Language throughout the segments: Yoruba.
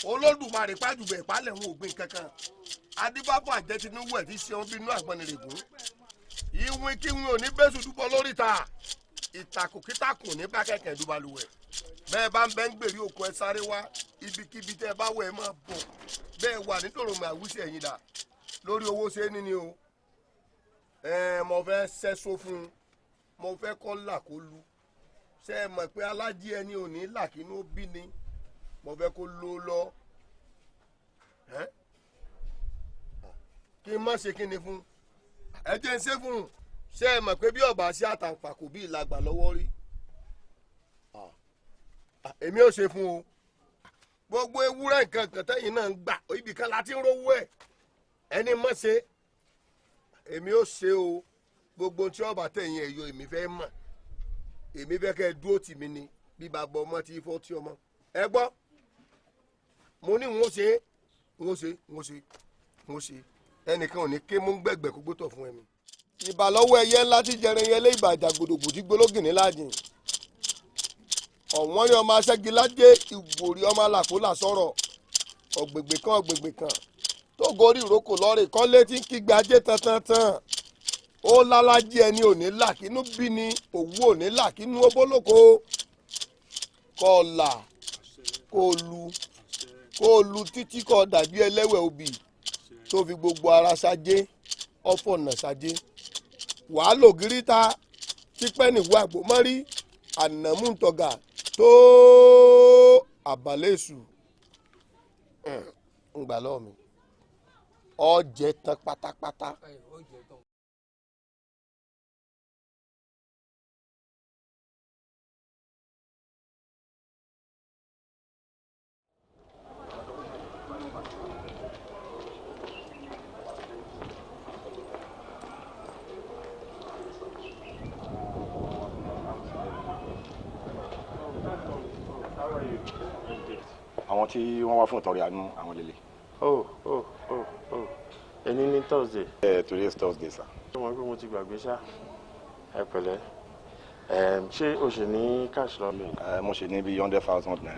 Olódùmarè pàjùbẹ̀ ìpalẹ̀ wọn ò gbìn kankan. Adébáfọ̀ àjẹ́ Tinubu ẹ̀ ti ṣeun bí inú àgbọnnìrègún. Ìwìn kíwìn ò ní bẹ́sù dúbọ lórí ta. Ìtàkùn kítàkùn ní bá kẹ̀kẹ́ dúbalùwẹ̀. Bẹ́ẹ̀ bá ń bẹ́ ń gbèrí òkun ẹ sáré wá. Ibikíbi tẹ́ ẹ bá wẹ̀ ẹ máa bọ̀. Bẹ́ẹ̀ wà nítorí mi àwísí ẹ̀yìn dà. Lórí owó ṣe é níní o. Ẹ mo fẹ́ sẹ́só fún un. Mo fẹ́ kọ́ là kó lu. Ṣé ẹ mọ̀ pé alájí ẹni ò ní là kínú bí ni? Mo fẹ́ kó ló lọ. Kí n má ṣe kí ni fún ẹ jẹ́ ń ṣe fún un. Ṣé ẹ mọ̀ pé bí ọba ṣe àtàǹpà kò bí ìlàgbà lọ́wọ́ rí? Èmi ò ṣe fún o. Gbogbo ewúrẹ́ nǹkan kan tẹ́yìn náà ń gbà ibì kan láti ń rówó ẹ̀. Ẹni mọ̀ ṣe èmi ò ṣe o. Gbogbo tí ọba tẹ̀yìn ẹ̀yọ èmi fẹ́ mọ̀. Èmi fẹ́ kẹ́ ẹ dúró tì mí ni bí bàbá ọmọ ti fọ́ tí ọmọ. Ẹ gbọ́, mo ní n ó ṣe n ó ṣe n ó ṣe n ó ṣe. Ẹnìkan ò ní ké mú gbẹ̀gbẹ̀ kó gbótọ̀ fún ẹ̀mí. Ìbà lọ́wọ́ ẹyẹ ńlá tí jẹrin ẹyẹ lé ìbà àjàgbòdògbò tí gbólógì ní láàjìn. Ọ̀wọ́n ní ọmọ aṣẹ́gi lájẹ́ ìwòrì ọmọ alàkólà sọ̀rọ̀. Ọ̀gbègbè kan ọ̀gbègbè kan tó gorí ìrókò lọ́rẹ̀ kọ́lé tí ń kígbe ajé tantantan. Ó lálájí ẹni ò ní là kínú bí ni òwú ò ní là kínú ó bólóko. Kọ́ là kó lu kó lu títí kọ́ dàbí ẹlẹ́wẹ̀ obì tó fi gbogbo ara ṣajé ọ̀fọ̀nà ṣajé. Wàá lò gíríta tipẹ́ nìwọ àgbò mọ́rí ànàmúntọ̀gà tó àbálẹ̀ èṣù ń gbà lọ́wọ́ mi ọ̀jẹ̀ tán pátápátá. Àwọn tí wọ́n wá fún ìtọrẹ àánú àwọn lélẹ̀. Oh oh oh oh, ẹni ní Thursday. Ẹ today is Thursday, sir. Ṣé wọn pé mo ti gbàgbé ṣá? Ẹ pẹ̀lẹ́. Ṣé o ṣì ní cash lọ mi? Mo ṣe ní bíi ₦100,000 bíbá.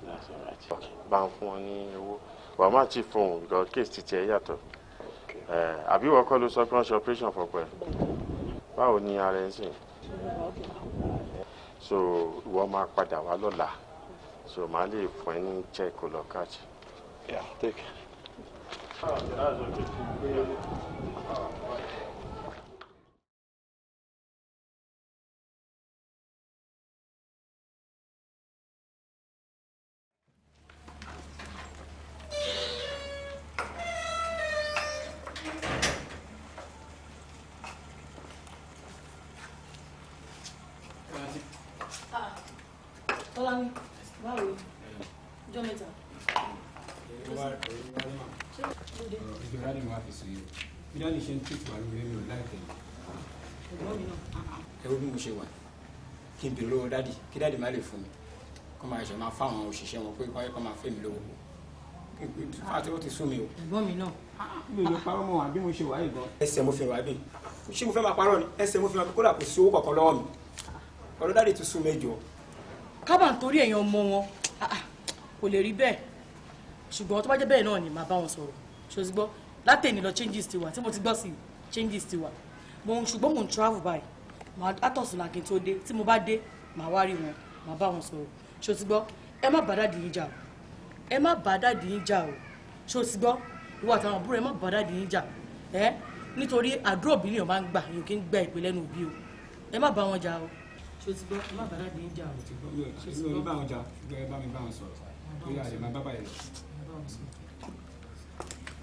That's all right. Okay, bá ń fún wọn ní owó. Wàá má ti fún un because case ti tiẹ̀ yàtọ̀. Àbí ìwọ kọ́ ló sọ pé wọ́n ṣe operation fọ́pẹ́? Báwo ni ara ẹ ń sìn? So ìwọ máa padà wá lọ́la. So màá lè fún ẹ ní check kó lọ cash. Yeah, take. That's okay. Tọ́lání, báwo ni? Ọjọ́ mẹ́ta. Ṣé ló dé? Ìjọba ni wàá fi sùn yìí o. Bí dáàdi ṣe ń tètè wà lórí mi ò láìpẹ́ yìí. Ẹ̀gbọ́n mi náà. Ẹ wo bí mo ṣe wà, kí n bèrè lọ́wọ́ daddy, kí daddy má lè fún mi. Kó máa ṣe máa fáwọn òṣìṣẹ́ wọn pé kọ́ máa fẹ́ mi lówó. Àti ó ti sún mi o. Ẹ̀gbọ́n mi náà. Mi ò lè parọ́ mọ́ wa bí mo ṣe wà yìí gan. Ẹsẹ̀ mo fi wà bí. Ṣé mo fẹ́ máa parọ́ ni? Ẹsẹ̀ mo fi wà bí kódà kò sí owó kankan lọ́wọ́ mi. Ọ̀rọ̀ daddy ti sún mi jọ. Kábà ń torí èèyàn ọmọ wọn kò lè rí bẹ́ẹ̀, ṣùgbọ́n tó bá jẹ́ bẹ́ẹ̀ náà ni màá bá wọn sọ̀rọ̀. Ṣòsì gbọ́ látẹ̀ni lọ, changes ti wà tí mo ti gbọ́ sí, changes ti wà. Mo ń ṣùgbọ́n mo ń travel báyìí, màá látọ̀sùn kí n tó dé. Tí mo bá dé, màá wá rí wọn, màá bá wọn sọ̀rọ̀. Ṣòsì gbọ́, ẹ má bá daddy yín jà o, ẹ má bá daddy yín jà o. Ṣòsì gbọ́, ìwọ àtàwọn àbúrò, ẹ má bá daddy yín jà ẹ, nítorí àdúrà òbí nìyẹn máa ń gbà, yóò kí ń gba ìpè lẹ́nu òbí o. Ẹ má bá wọn jà o. Ṣòsì gbọ́, ẹ má bá daddy yín jà o. Mi ò ní bá wọn jà, ṣùgbọ́n ẹ bá mi bá wọn sọ̀rọ̀. Torí àlè máa bá báyìí lọ.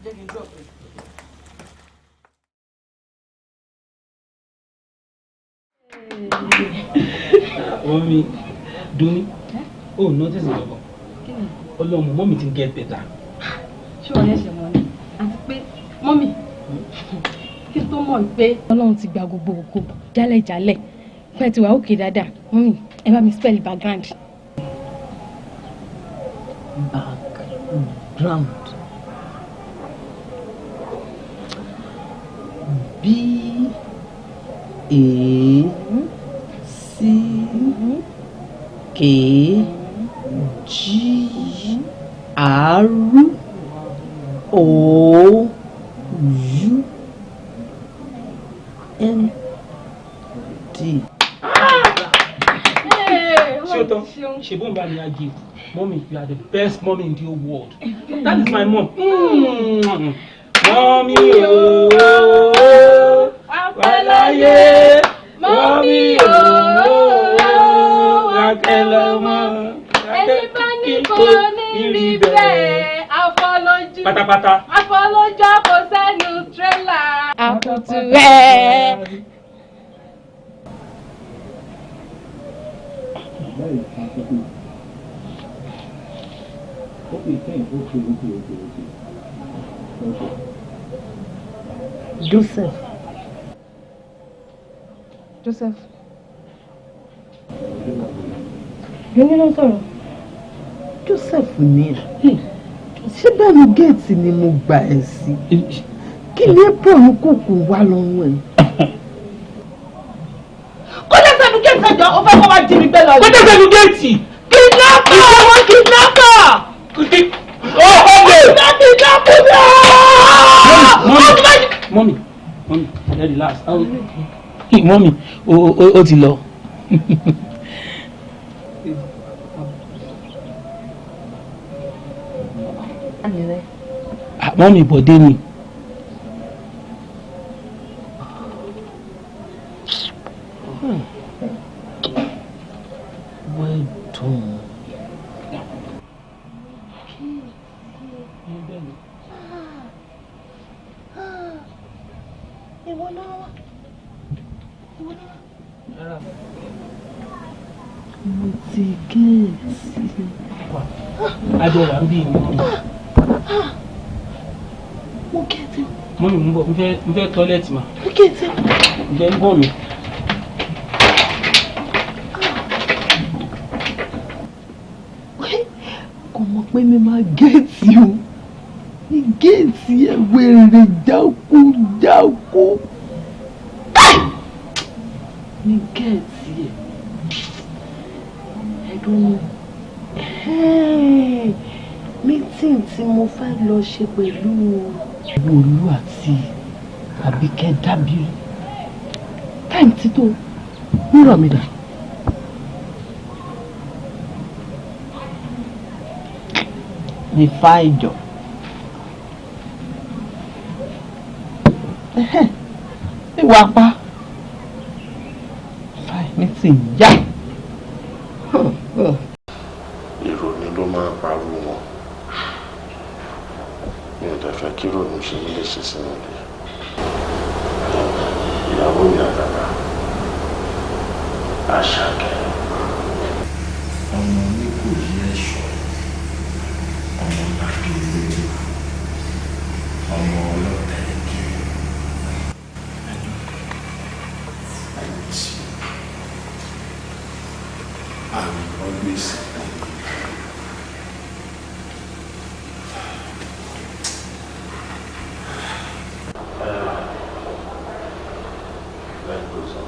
Jẹ́ kí n drop ẹ. Mummy, Duni, ó notice nǹkan. Ọlọ́run, mummy ti ń get better. Ṣé wọ́n ṣẹ̀ṣẹ̀ mọ̀ ni? Àti pé mummy, kí n tó mọ̀ pé Ọlọ́run ti gba gbogbo ògo jálẹ̀jálẹ̀ pẹ́ ti wà òkè dáadáa. Mummy, ẹ bá mi spell background. Background. B A C K G R O U N D. Ṣé o tán? Ṣé bó ń bá mi argue? Mommy, you are the best mommy in the whole world. That is my mom. Mm. Mommy ooo, wàláyé. Mommy ooo, wàkẹ́lọ́mọ. Ẹni bá ní kò ní rí bẹ́ẹ̀, àfọlójú. Pátápátá. Àfọlójú àfọsẹ́nu tírélà. Àkùtù rẹ̀. Joseph. Joseph. Yóní ló ń sọ̀rọ̀. Joseph ni ṣé bẹ́ẹ̀ ni géètì ni mo gbà ẹ́ sí? Kí ni apron kòkò wá lọ́wọ́ ẹ̀? Kó lẹ́sẹ̀ nu géètì ẹ̀jọ̀, ó fẹ́ kó wá jí mi gbé lọ. Kó lẹ́sẹ̀ nu géètì. Kidnapper! Àwọn kidnapper! Kidnapper! Mommy, mommy, relax. Mommy, o ti lọ. Mọ́mì, Bọ̀dé ni. Well done. Ìwọ náà wá. Ìwọ náà wá. Mo ti géètì. Àjọ wà ń bí mi. Mo géètì. Mọ́mì, mo ń bọ̀, mo fẹ́ tọ́lẹ̀tì mà. Mo géètì. Ǹjẹ́ ń bọ̀ mi? Kò mọ̀ pé mi máa géètì o. Ní géètì ẹ̀ wèrè jákújákú. Ní géètì ẹ̀. Ẹ̀dùn meeting tí mo fẹ́ lọ ṣe pẹ̀lú Olú àti Àbíkẹ́ Dábìrì. Táìmù tí tó ń rọ̀ mí dà. Ní fáìjọ. Ìwà pa. Fáì meeting yá. Ìrònú ló máa ń parú wọn. Mi ò dẹ̀ fẹ́ kí ìrònú ṣe mí léṣe sínú ilé. Ìyàwó mi àdàbà, Àṣàkẹ́. Ọmọ mi kò yí ẹ̀ṣọ́, ọmọ lábí ilé, ọmọ ọlọ́tẹ̀ kiri. I miss you. I will always think of you. Life goes on.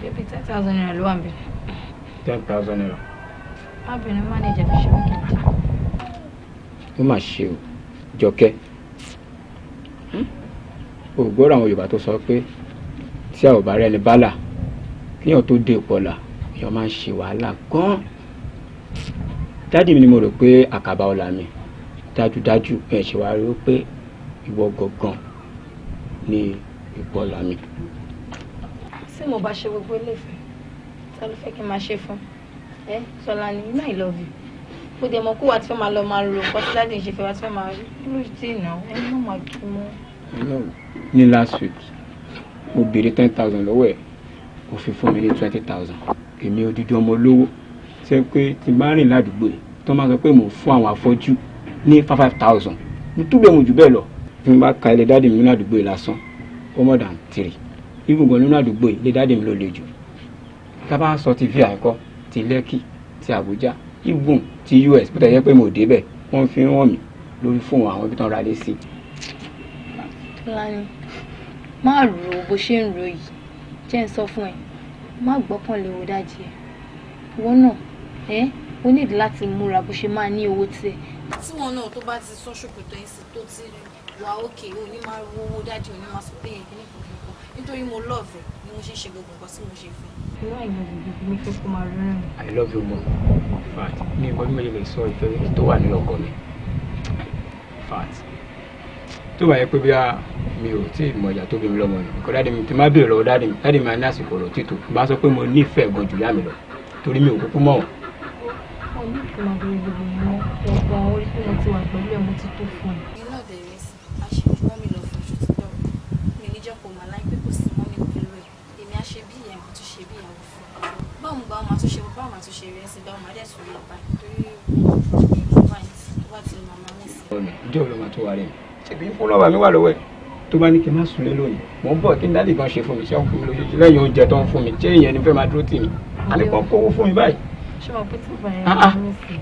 Baby, 10,000 naira ló wà níbí. 10,000 naira. Má bínú, manager fi ṣe weekend. Ó mà ṣe o, Jọkẹ́. O gbọ́dọ̀ àwọn Yorùbá tó sọ pé tí a ò bá rẹ́ni bálà, kíyàn tó dé ipò ọ̀la, èèyàn máa ń ṣe wàhálà gan-an. Dádì mi ni mo rò pé àkàbà ọ̀la mi, dájúdájú ẹ̀ ṣe wá rí ó pé ìwọ gangan ni ipò ọ̀la mi. Tí mo bá ṣe gbogbo eléfẹ́, ta ló fẹ́ kí n máa ṣe fún? Ẹ Tọ́lá ni, you know I love you. Mo dẹ̀ mọ̀ kó wa ti fẹ́ máa lọ máa ro nǹkan tí dáàdì ń ṣe fẹ́ wa ti fẹ́ máa rí. Kí ló dé náà? Ẹni náà máa kí mọ́. Ní last week, mo béèrè 10,000 lọ́wọ́ ẹ̀, ó fi fún mi ní 20,000. Èmi odidi ọmọ olówó ṣe pé tí n bá rìn ládùúgbò yìí tó máa sọ pé mò ń fún àwọn afọ́jú ní 5,000. Mo túbẹ̀ mo jù bẹ́ẹ̀ lọ. Tí mo bá ka ilé dáàdì mi ládùúgbò yìí lásán, ó more than three. Even gan nínú àdúgbò yìí lé dáàdì mi ló le jù. Tá a bá sọ ti vi àìkọ́ ti Lẹ́kì ti Àbújá, even ti US, bó tẹ̀ yẹ pé mo débẹ̀, wọ́n fi ń wọ̀n mí lórí fóònù àwọn ibi tán ra lé sí. Tọ́lání, má rò ó bó ṣe ń ro yìí. Jẹ́ ń sọ fún ẹ, má gbọ́kàn lé owó dájí ẹ. Ìwọ náà, ẹ o nídìí láti múra bó ṣe máa ní owó tiẹ̀. Tí wọn náà tó bá ti sọ ṣòkòtò yín sí tó ti wà òkè, ò ní máa ro owó dájí, ò ní máa sọ pé yẹn kìíní kan kìíní kan. Nítorí mo love ẹ ni mo ṣe ń ṣe gbogbo nǹkan tí mo ṣe fún ẹ. Inú àìmọ̀ gbogbo mi fẹ́ kó máa rẹ́rìn. I love you more. In fact, mi ò mọ bí mo ṣe lè sọ ìfẹ́ tó wà nínú ọkọ mi. In fact, tó bá yẹ pé bí mi ò tí ì mọ ìyá tó bí mi lọ́mọ ni, nǹkan dáàdì mi ti má béèrè lọ́wọ́ dáàdì mi, dáàdì mi máa ní àsìkò ọ̀rọ̀ títò. Bá sọ pé mo nífẹ̀ẹ́ gan jù yá mi lọ, torí mi ò kúkú mọ̀ wọ́n. Mo ní kí n máa bèrè gbogbo yẹn mọ́, ọgbà orí pé mo ti wà pẹ̀lú ẹ̀, mo ti tó fún ẹ. Inú ọ̀dẹ̀ rẹ̀ sì, a ṣe ju mọ́mì lọ fún oṣù títọ́. Mi ní jẹ́ kó mà láì pé kò sí mọ́mì pẹ̀lú ẹ̀. Èmi á ṣe bí ìyá, màá tún ṣe bí ìyàwó fún un. Báwo mo bá máa tún ṣe, báwo máa tún ṣe rẹ̀ sí, báwo máa dẹ̀ tún rí ẹ̀ báyìí. Torí tó bá ti lọ màmá mi sí. Ìjọ́ ló máa tó wà rẹ̀ mi. Ṣèbí fún lọ́wọ́ mi wà lọ́wọ́ ẹ̀. Tó bá ní kí n má sùn lé lónìí, mò ń bọ̀. Kí n dálì kan ṣe fún mi, ṣé ń fún mi lójoojúmọ́ lẹ́yìn oúnjẹ tó ń fún mi? Ṣé ìyẹn ni fẹ́ máa dúró tì mí? Àlékún kówó fún mi báyìí. Ṣé mo pé tí bàbá yẹn Ah, ah. mí sí?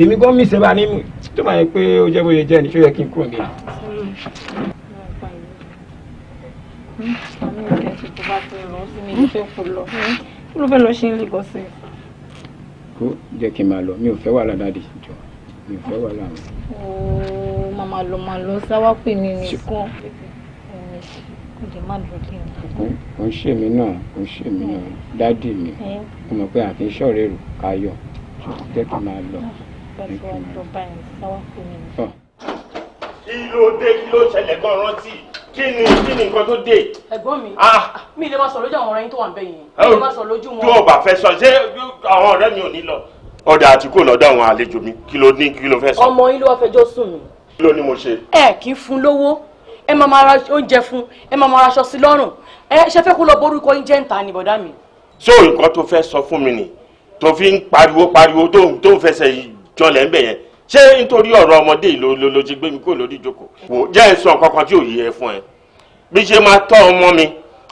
Èmi gan mi ṣe bá ní mú tó máa yẹ pé ó jẹ́ bóyá jẹ́ ni, ṣó yẹ kí n kúrò nílé? Àmì ìfẹ́ tí kò bá ti lọ sí mi ìfẹ́ kò lọ. Kí ló fẹ́ lọ ṣe ń Lagos sí? Kó jẹ́ kí n máa lọ, mi ò fẹ́ wàhálà dáàdì, jọ, mi ò fẹ́ wàhálà mi. Ooo, màmá lọ máa lọ sáwá pè mí nìkan. Kò dé má lọ dé mi. Kò ń ṣe mí náà, kò ń ṣe mí náà, dáàdì mi. Mo mọ̀ pé àfi ń ṣọ̀rẹ́ rò káyọ̀, jẹ́ kí n máa lọ. Bá ti wá lọ báyìí sáwá pè mí nìkan. Kí ló dé? Kí ló ṣẹlẹ̀ gan rántí? Kí ni nǹkan tó dé? Ẹ̀gbọ́n mi, Ah! mi lè máa sọ lójú àwọn ọ̀rẹ́ yín tó wà ń bẹ̀ yẹn, mi lè máa sọ lójú wọn. Tó o bá fẹ́ sọ, ṣé àwọn ọ̀rẹ́ mi ò ní lọ? Ọ̀dà àti kò lọ́dọ̀ àwọn àlejò mi, kí ló ní? Kí ló fẹ́ sọ? Ọmọ yín ló wá fẹjọ́ sùn mí. Kí ló ní mo ṣe? Ẹ kì í fún lówó, ẹ máa máa ra oúnjẹ fún, ẹ máa máa raṣọ sí lọ́rùn. Ẹ ṣe fẹ́ kó lọ borúkọ yín jẹ́ ń ta ni, bọ̀dá mi. So nǹkan tó fẹ́ sọ fún mi nì tó fi ń pariwo pariwo, tó ń fẹsẹ̀ jọlẹ̀ ń bẹ̀ yẹn, ṣé nítorí ọ̀rọ̀ ọmọdé yìí ló ti gbé mi kúrò lórí ìjókòó? Wò, jẹ́ ẹ sọ nǹkan kan tí ò yé ẹ fún ẹ. Bí ṣe máa tọ́ ọmọ mi,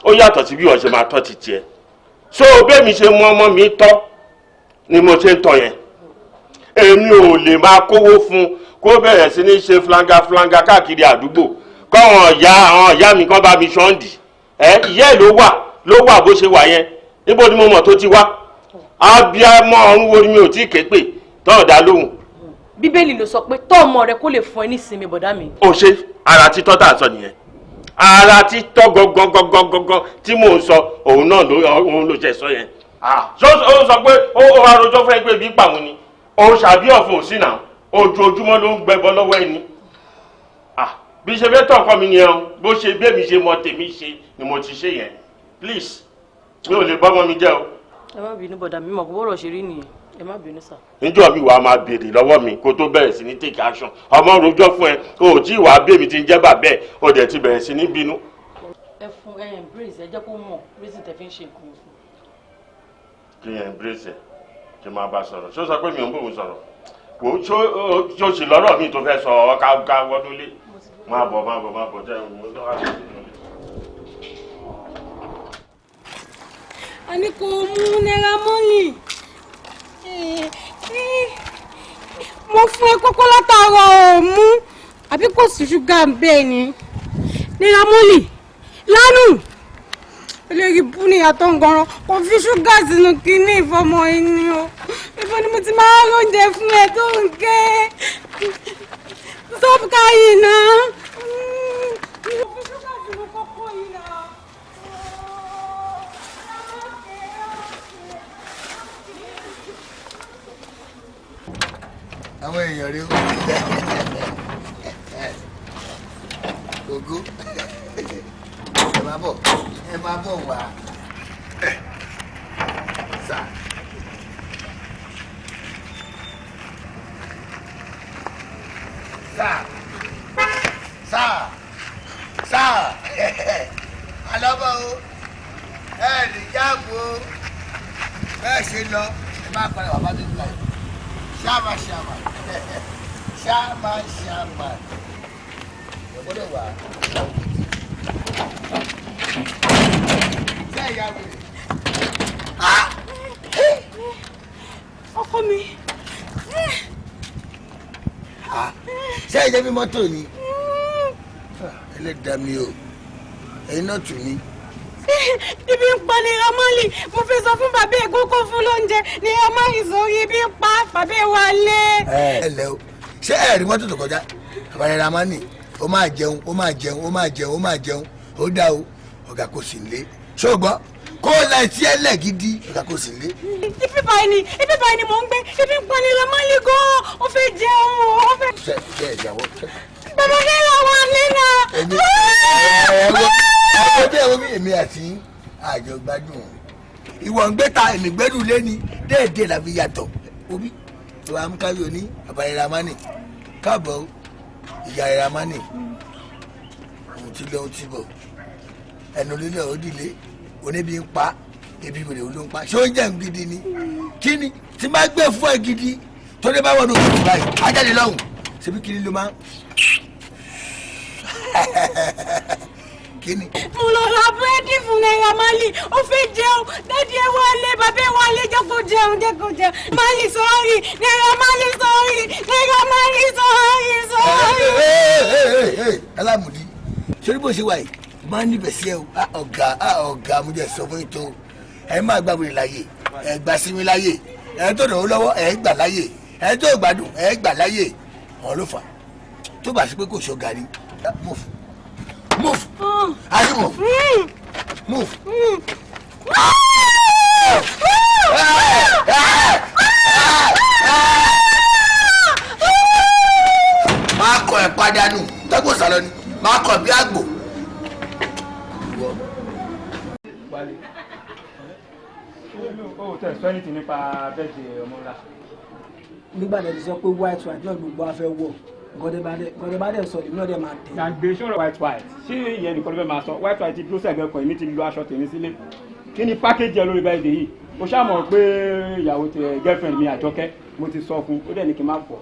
ó yàtọ̀ sí bí wọ́n ṣe máa tọ́ ti tiẹ̀. So bẹ́ẹ̀ mi ṣe mú ọmọ mi tọ́ ni mo ṣe ń tọ́ yẹn. Èmi ò lè máa kówó fún kó bẹ̀rẹ̀ sí ní ṣe flanga flanga káàkiri àdúgbò, kọ́wọn ìyá, àwọn ìyá mi kan bá mi ṣọ́ǹdì ẹ. Ìyá ẹ̀ ló wà bó ṣe wà yẹn. Níbo ni mo mọ̀ tó ti wá? Abiyamọ ọ̀run wo ni mi ò tí ì ké pè tọ́ ọ̀dà lóhùn? Bíbélì ló sọ pé tọ́ ọmọ rẹ kó lè fún ẹ ní ìsinmi, bọ̀dá mi. Ó ṣe, ara títọ́ tá a sọ nìyẹn. Ara títọ́ gangan gangan gangan tí mò ń sọ, òun náà ló, òun ló ṣe sọ yẹn. Ṣó ó sọ pé ó wá rojọ́ fún ẹgbẹ́ ibi pàwọn ni òun ṣàbí ọ̀fun òsì náà? Ojoojúmọ́ ló ń gbẹbọ lọ́wọ́ ẹni. Bí ṣe fẹ́ tọ̀ ọkọ mi nìyẹn o. Bó ṣe bí èmi ṣe mọ tèmi ṣe ni mo ti ṣe yẹn. Please, mi ò lè bọ́mọ mi jẹ́ o. Ẹ má bínú, bọ̀dá mi, mọ̀ kó bọ́rọ̀ ṣe rí nìyẹn. Ẹ má bínú sà. Níjọ́ mi wàá máa béèrè lọ́wọ́ mi kó tó bẹ̀rẹ̀ sí ní take action. Ọmọ rojọ́ fún ẹ, o ò tí ì wàá bí èmi ti ń jẹ́ bàbẹ́ ẹ̀, o dẹ̀ ti bẹ̀rẹ̀ sí ní bínú. Ẹ fún ẹ embrace, ẹ jẹ́ kó mọ̀ reason tẹ fi ń ṣe nǹkan fún. Kí n embrace ẹ, kí n máa bá sọ̀rọ̀? Ṣó sọ pé mi ò ń bòun sọ̀rọ̀? Wò ó, ṣó sì lọ́rọ̀ mi tó fẹ́ sọ ọ? Ká wọnú lé, máa bọ̀, máa bọ̀, máa bọ̀, jẹ́ òun tó wà lórí. A ní kò mú Naira Marley. Mo fún ẹ kókó látàárọ̀, ò mú, àbí kò sí ṣúgà bẹ́ẹ̀ ni? Naira Marley lánàá, olórí bú ni ìyàtọ̀ ń gọrọ, kò fi ṣúgà sínú kínní ìfọmọ ẹni o. Ìfọ ni mo ti máa ń oúnjẹ fún ẹ tó ń ké. Stop crying náà. Kò fi ṣúgà sínú kókó yìí náà. Àwọn èèyàn rí ògo. Ẹ máa bọ̀, ẹ máa bọ̀ wá sà. Sà, sà, sà, alọ́bọ̀ o, ẹ lè jáàbò o. Bẹ́ẹ̀ ṣe lọ, ẹ máa padà wà bá tó gbà yìí. Ṣáàmà, ṣáàmà, ṣáàmà, ṣáàmà, ẹ gbọ́dọ̀ wà. Ọkọ mi. Ṣé ẹ jẹ́ bí mọ́tò ni? Ẹlẹ́dàá mi o, ẹ̀yin náà tù mí. Ibi ń pa ni Ramali, mo fi sọ fún bàbá ẹ̀ kókó fún lóúnjẹ ni Ramali sórí ibi ń pa bàbá ẹ̀ wálé. Ẹ lẹ o, ṣé ẹ rí mọ́tò tó kọjá? Bàbá Ramani, ó máa jẹun, ó máa jẹun, ó máa jẹun, ó máa jẹun, ó dá o, ọ̀gá kò sì lé. Ṣùgbọ́n kó o la etí ẹ lẹ̀ gidi, ọ̀gá kò sì lé. Ibi báyìí ni mò ń gbé, ibi ń pa ni Ramali gan-an, ó fẹ́ jẹun, ó fẹ́. Ṣé ẹ ìyàwó? Bàbá mi rà wá nínú. Ẹ̀mí ẹ̀wọ́ mi èmi àti àjọ gbádùn. Ìwọ ń gbé ta èmi gbẹ́dùn lẹ́ni déédéé la fi yàtọ̀. Obi ìwà amúkáyọ̀ ní bàbá Ramani káàbọ̀ ìyá Ramani òun ti lọ òun ti bọ̀ ẹnu lílẹ̀ ó dìlé oníbi ń pa ebi wèrè ló ń pa. Ṣé oúnjẹ ń gidi ni? Kí ni tí máa gbé fún ẹ gidi tó dé bá wọnú òkú báyìí ajáde lọ́hùn ṣebí kí ni ló máa kíni. Mo lọ ra búrẹ́dì fún Naira Marley, ó fẹ́ jẹun, dádì ẹ wálé, bàbá ẹ wálé, jẹ́ kó jẹun, jẹ́ kó jẹun. Marley sọ́ọ̀rì, Naira Marley sọ́ọ̀rì, Naira Marley sọ́ọ̀rì sọ́ọ̀rì. Alámùdí, sórí bó ṣe wà yìí, máa ń níbẹ̀ sí ẹ o, ọ̀gá ọ̀gá mo jẹ́ sọ fún ètò ẹ máa gbà wèrè láàyè, ẹ gbà sinmi láàyè, ẹ tó dùn ó lọ́wọ́, ẹ gbà láàyè, ẹ tó gbádùn, ẹ gbà láàyè, ọ̀hún ló fà tó bá sí pé kò ṣọ́ gàrí, move. Move. Are you move? Move. Máa kọ ẹ̀ padànù, tẹ́gbọ̀n sálọ ni, máa kọ bí àgbò. Ó tẹ̀ sọ anything nípa bẹ́ẹ̀dì ọmọ ńlá. Nígbà tí a ti sọ pé white white náà gbogbo wa fẹ́ wọ̀. Gọdẹ bá dẹ̀ sọ èmi náà dẹ̀ máa tẹ̀. Gbàgbé sọ̀rọ̀ white white ṣé ìyẹn nìkan ló fẹ́ máa sọ white white dúró sẹ́gbẹ́ kan èmi ti lo aṣọ tèmi sílé kí ni pákéjì ẹ lórí bẹ́ẹ̀ dè yìí o ṣàmọ̀ pé ìyàwó tẹ girlfriend mi Àjọkẹ́ mo ti sọ fún ó dẹ̀ ní kí n má fọ̀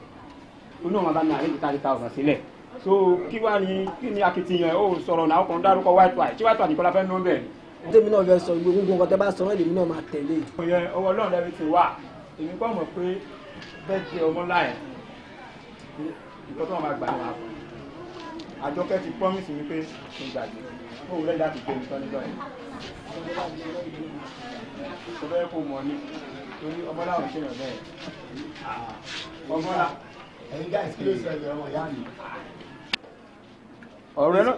ó ní òun bá mi àrẹ́jì 30,000 sílẹ̀ so kí wá ní kí ni akitiyan ó sọ̀rọ̀ náà ó kàn dárúkọ white white ṣé white white nìkan la fẹ́ nú bẹ́ẹ̀ ni. Tèmi náà fẹ́ sọ gbogbo nǹkan tẹ́ bá sọ náà lèmi náà máa tẹ̀lé. Ọwọ́ Ọlọ́run lẹ́bi ti wà èmi kọ́ mọ̀ pé bẹ́ẹ̀ jẹ́ ọmọ láì nǹkan tó wọn máa gbà ní wọn fún Àjọkẹ́ ti promise mi pé kí n gbàgbé ó wúlẹ̀ láti gbé mi tán níjọ́ yẹn kò fẹ́ kó mọ̀ ní torí ọmọlá ò ṣe yàn bẹ́ẹ̀ ọmọlá. Ẹ̀yin guys kí ló ṣẹlẹ̀ ọmọ ìyá mi. Ọ̀rẹ́ náà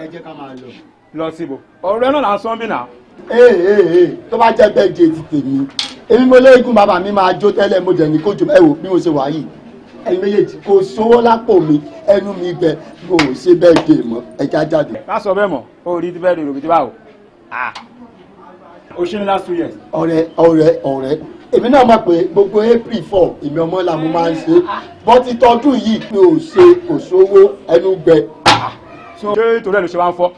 ẹ jẹ́ ká máa lọ. Lọ síbo ọ̀rẹ́ náà là ń sán bí náà. Ee tó bá jẹ́ bẹ́ẹ̀ jẹ́ ti tèmi èmi mo léegun bàbá mi máa jó tẹ́lẹ̀ mo dẹ̀ ní kó jò ẹ wò bí mo ṣe wà yìí ẹ̀yin méjèèjì kò sówó lápò mi ẹnu mi gbẹ mo ò ṣe bẹ́ẹ̀ dè mọ́ ẹja jáde. Má sọ bẹ́ẹ̀ mọ́ o rí bẹ́ẹ̀ lè rògbìtì báwo o ṣe ní last 2 years. Ọ̀rẹ́ èmi náà mọ̀ pé gbogbo April 4 èmi ọmọ là mo máa ń ṣe bọ́tí tọdún yìí mi ò ṣe kò sówó ẹnu gbẹ. Ṣé torí ẹ ló ṣe wá ń fọ́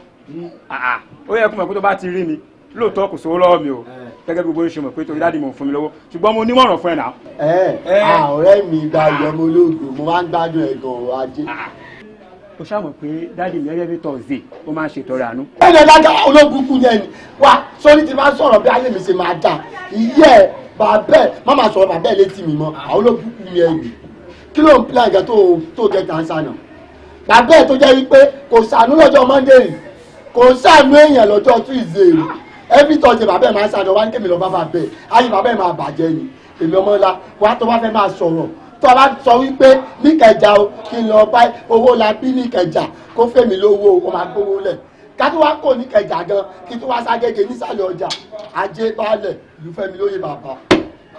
ó yẹ kó mọ̀ pé tó bá ti rí mi lóòótọ́ kò sówó lọ́wọ́ mi o gẹ́gẹ́ bí gbogbo ṣe mọ̀ pé torí dáàdì mò ń fún mi lọ́wọ́ ṣùgbọ́n mo nímọ̀ràn fún ẹ náà. Ọ̀rẹ́ mi gba ìyọmọ olóògùn mo máa ń gbádùn ẹ̀ gan-an ajé. O ṣàmọ̀ pé dáàdì mi every Thursday ó máa ń ṣètọrẹ àánú. Ẹnì ẹ̀dájà ológun kú ni ẹni wá sórí ti máa ń sọ̀rọ̀ bí ayé mi ṣe máa dà ìyẹ́ ẹ̀ bàbẹ́ má máa sọ̀rọ̀ bàbẹ́ létí mi mọ́ àwọn ológun kú ni ẹni kí ló ń plan gan tó jẹ́ tàǹsà náà bàbẹ́ tó jẹ́ wípé kò ṣàánú lọ́jọ́ Monday kò ṣàánú èèyàn lọ́jọ́ Tuesday every Thursday bàbá ẹ̀ máa ń ṣàjọ wá ní kémi lọ bá bàbá ẹ̀ ayé bàbá ẹ̀ máa bàjẹ́ ni èmi ọmọ ńlá wá tó bá fẹ́ máa sọ̀rọ̀ tó bá sọ wípé níkẹjà o kí n lọ bá owó la bí níkẹjà kó fẹ́mi lówó o máa gbówó lẹ̀ ká tó wá kò níkẹjà gan kí tó wá ságége nísàlẹ̀ ọjà ajé baálẹ̀ ìlú fẹ́mi lóye bàbá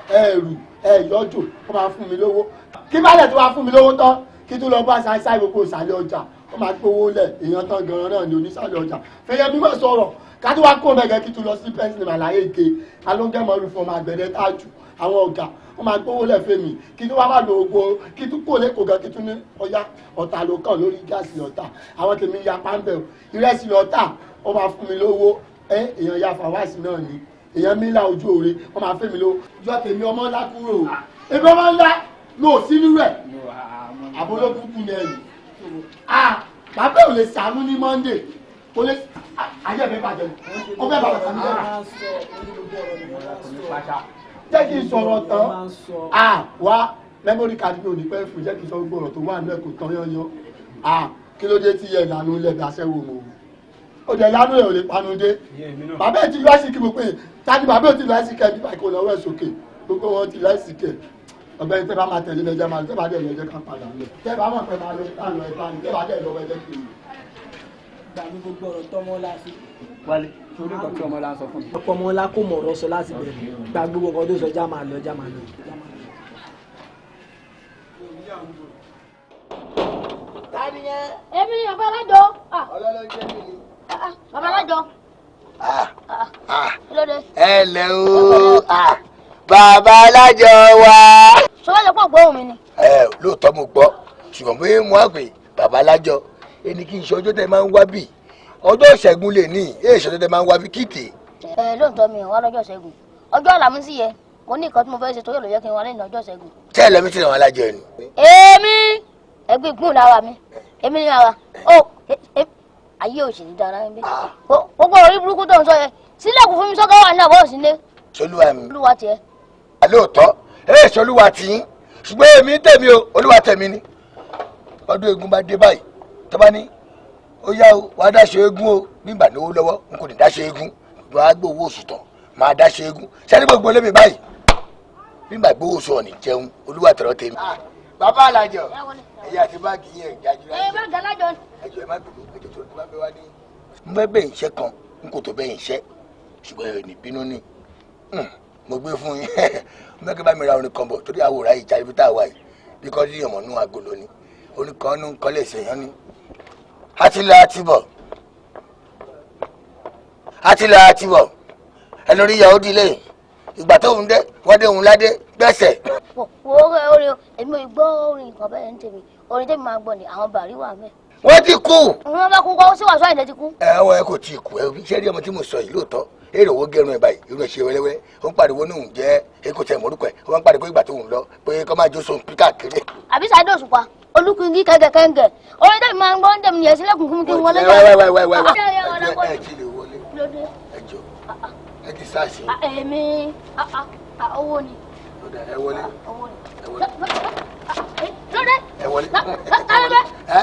ẹ̀rù ẹ̀yọ́jò ó máa fún mi lówó kí baálẹ̀ tó wá fún mi lówó tán kí tó lọ bá ṣáṣá gbogbo ìsàlẹ̀ ọjà ó máa gbówó lẹ̀ èèyàn tán gan-an náà ní onísàlẹ̀ ọjà fẹ́yẹ́ mímọ́ sọ̀rọ̀ kátó wá kó mẹ́gẹ́ kí tó lọ sí pẹ́ńsì màláyé ike alóńgẹ́mọ́rù fún ọmọ àgbẹ̀dẹ tájù àwọn ọ̀gá wọ́n máa gbówó lẹ̀ fẹ́mi kí tó wá wà lóògbó kí tó kó lẹ́kọ̀ọ́ gan kí tó ní ọya ọ̀tà ló kàn lórí gáàsì ọ̀tà àwọn tèmi ya pàǹbẹ̀ ìrẹsì lọ́tà wọ́n máa fún mi lówó ẹ èèyàn ya fàwáàsì náà ni èèyàn mílà ojú òre wọ́n máa fẹ́ mi lówó yọ tèmi ọmọ ńlá kúrò èmi ọmọ ńlá lò sínú rẹ̀ àbólókùnkùn ni ẹ̀yìn bàbá ò lè sàánú ní Monday Kò lè ayé mi bàjẹ́ o fẹ́ bàbá tàbí jẹ́. Jẹ́ kí n sọ̀rọ̀ tán. Wá memory card mi ò ní pẹ́ fún, jẹ́ kí n sọ gbogbo ọ̀rọ̀ tó wà nínú ẹ̀ kò tán yányán. Kí ló dé tí yẹ ìlànà ilẹ̀ bí aṣẹ́wó mo? Ó jẹ́ ìlànà ẹ̀ ò lè panu dé. Bàbá ẹ̀ ti lọ àsìkí mo pé tani bàbá ẹ̀ ti lọ àsìkí ẹ̀ nípa ìkó lọ́wọ́ ẹ̀ sókè. Gbogbo wọn ti lọ àsìkí ẹ̀. Ọ̀gbẹ́ni tẹ́ bá máa tẹ̀lé lẹ́jọ́ máa tẹ́ bá dẹ̀ lọ́jọ́ ká padà lọ. Tẹ́ bá mọ̀ pé máa lọ ká lọ ẹ̀ bá ní tẹ́ bá dẹ̀ lọ́wọ́ ẹ jẹ́ kí n lọ. Gbàgbé gbogbo ọ̀rọ̀ tọ́mọ́lá sí. Wálé, torí nǹkan tí ọmọlá sọ fún mi. Ọ̀pọ̀ ọmọlá kò mọ̀ ọ̀rọ̀ sọ láti bẹ̀rẹ̀. Gbàgbé gbogbo nǹkan tó sọ, já máa lọ, já máa lọ. Tani yẹn? Èmi ni bàbá alájọ. Ọlọ́lọ́ jẹ́ mi ni. Bàbá alájọ. Ẹ lẹ́ o, bàbá alájọ wa. Sọlá jọ pọ̀ gbóhùn mi ni. Ẹ lóòótọ́ mo gbọ́, ṣùgbọ́n bí mo á pè bàbá alájọ, ẹni kí n ṣe ọjọ́ tẹ máa ń wá bì, ọjọ́ ìṣẹ́gun lè ní èyí ṣọjọ́ tẹ máa ń wá bí kìtì. Ẹ lóòótọ́ mi ò wá lọ́jọ́ ìṣẹ́gun, ọjọ́ àlàmísì yẹ mo ní nǹkan tí mo fẹ́ ṣe torí ló jẹ́ kí n wá lẹ́yìn ọjọ́ ìṣẹ́gun. Ṣé ẹ lọ mí sílẹ̀ wọn alájọ ni. Èmi ẹgbẹ́ ìgbóhùn lára mi, èmi ní ara ó ayé òṣèlú dára ń bẹ gbogbo orí burúkú tó ń sọ yẹn sílẹ̀kùn fún mi sọ́kọ́ wà ní àbọ̀ òsínlé. Solúwa mi. Olúwa tiẹ̀. Lóòótọ́ ẹ ṣolúwa tì í, ṣùgbọ́n èmi ń tèmi o, olúwa tèmi ni. Ọdún eégún bá dé báyìí tó bá ní ó yá o, wàá dáṣọ eégún o, nígbà náwó lọ́wọ́ n kò ní dáṣọ eégún, wàá gbowó oṣù tán máa dáṣọ eégún sẹ́ni gbogbo lémi báyìí nígbà gbowó oṣù ọ̀nì jẹun, olúwa tọrọ tèmi. Bàbá alájọ, ẹ̀yà àti báàgì yẹn ìjájú lájọ. Ẹ báàgì alájọ. Ẹjọ ẹ má gbogbo ẹjọ tó bá fẹ́ wá ní. Mo fẹ́ bẹ̀ ń ṣẹ́ kan, n kò tó bẹ̀ ń ṣẹ́, ṣùgbọ́n ẹ̀ ní bínú ni mo gbé fún yín. Mo fẹ́ kí bá mi ra orin kan bọ̀ torí àwòrán ìjà ibi tá a wà yìí bí kò ní ọmọ nú agolo ni orin kan nú kọ́lé ìṣèyàn ni. Àti lọ àti bọ̀, àti lọ àti bọ̀, ẹnu orí ìyàwó dílé ìgbà tó ń dé wọ́n dé òun ládé gbẹ̀sẹ̀. Wo orin èmi ò gbọ́ orin nǹkan bẹ́ẹ̀ ń tèmi, orin tèmi máa gbọ́ ni àwọn bàrí wà mẹ́. Wọ́n ti kú. Wọ́n bá kú kọ́ sí wàásù àìlẹ́ ti kú. Ẹ ọ ẹ kò tí ì kú, ẹ ṣé rí ọmọ tí mo sọ yìí lóòótọ́, èrò owó gẹrun ẹ báyìí, irun ẹ ṣe wẹ́lẹ́wẹ́lẹ́, ó ń pariwo ní òun jẹ́ èkó tẹ mọ́rúkọ ẹ, ó máa ń pariwo ìgbà tó ń lọ pé kọ́ máa jó sóhun píkà kiri. Àbí Sàdé Òṣùpá, Olúkúngí kẹ́ńgẹ̀kẹ́ńgẹ̀, orin tèmi máa ń gbọ́ ń tèmi yẹn sílẹ̀kùn fún mi kí n wọlé. Wẹ́wẹ́wẹ́wẹ́wẹ́ ẹ ti lè wọlé, ẹ jọ ẹ ti sáàsì. Èmi owó ni. Ẹ wọlé. Ẹ wọlé. Lóde. Ẹ wọlé. Ẹ.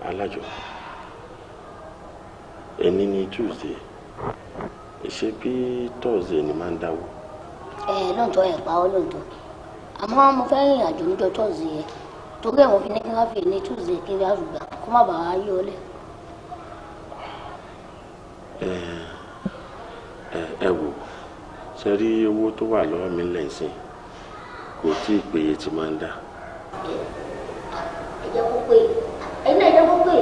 Alájọ, ẹni ní Tuesday, ṣe bí Thursday ni máa ń dáwó. Ẹ lóòótọ́ ẹ̀ pa ọ́ lóòótọ́, àmọ́ mo fẹ́ rìnrìn àjò níjọ́ Thursday yẹn torí ẹ̀ wọ́n fi ní kí wọ́n fi ní Tuesday kí n fi gbà kó má bàa yí ọ lẹ̀. Ẹ wò, ṣe rí owó tó wà lọ́wọ́ mi lẹ́sìn kò tí ì péye tí máa ń dá. Ẹ jẹ́ kó pé ẹ̀yin náà jẹ́ kó pé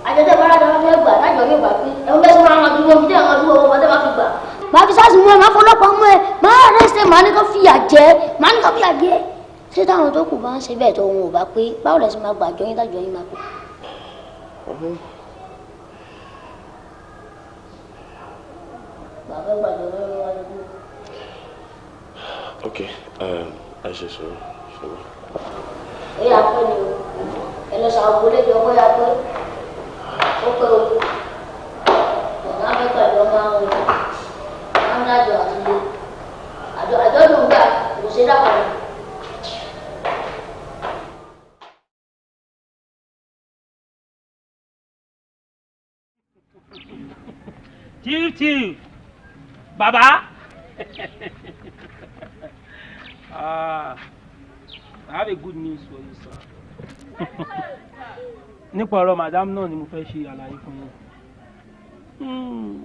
àjọjọ́ bá rájọ fẹ́ gbà lájọ yóò bá pé ẹ̀wọ̀n bẹ́ẹ̀ sọ máa ń dúró omi àwọn dúró owó ọmọdé máa fi gbà. Màá fi sáàsì mú ẹ, màá fọlọ́pàá mú ẹ, màá rẹ́sẹ̀, màá ní kó fìyà jẹ, màá ní kó fìyà jẹ. Ṣé táwọn tó kù bá ń ṣe bẹ́ẹ̀ tó òun ò bá pé báwo lẹ ṣe máa gbà àjọ yín tájọ yín máa pé. Bàbá gbàjọ lórí wa lójú. Ok, ẹ ṣe sọ̀rọ̀ sọ̀rọ̀. Ó yà pé ni o, ẹ lọ sàwọn olóògbé ọkọ yà pé ó pé o, ọ̀nà afẹ́gbàjọ máa ń rìn, máa ń dájọ àti ilé, àjọ àjọ ló ń gbà kò ṣe dápàdé. Chief, chief, baba. I have a good news for you, sir. Nípa ọ̀rọ̀ madam náà ni mo fẹ́ ṣe àlàyé fún yín.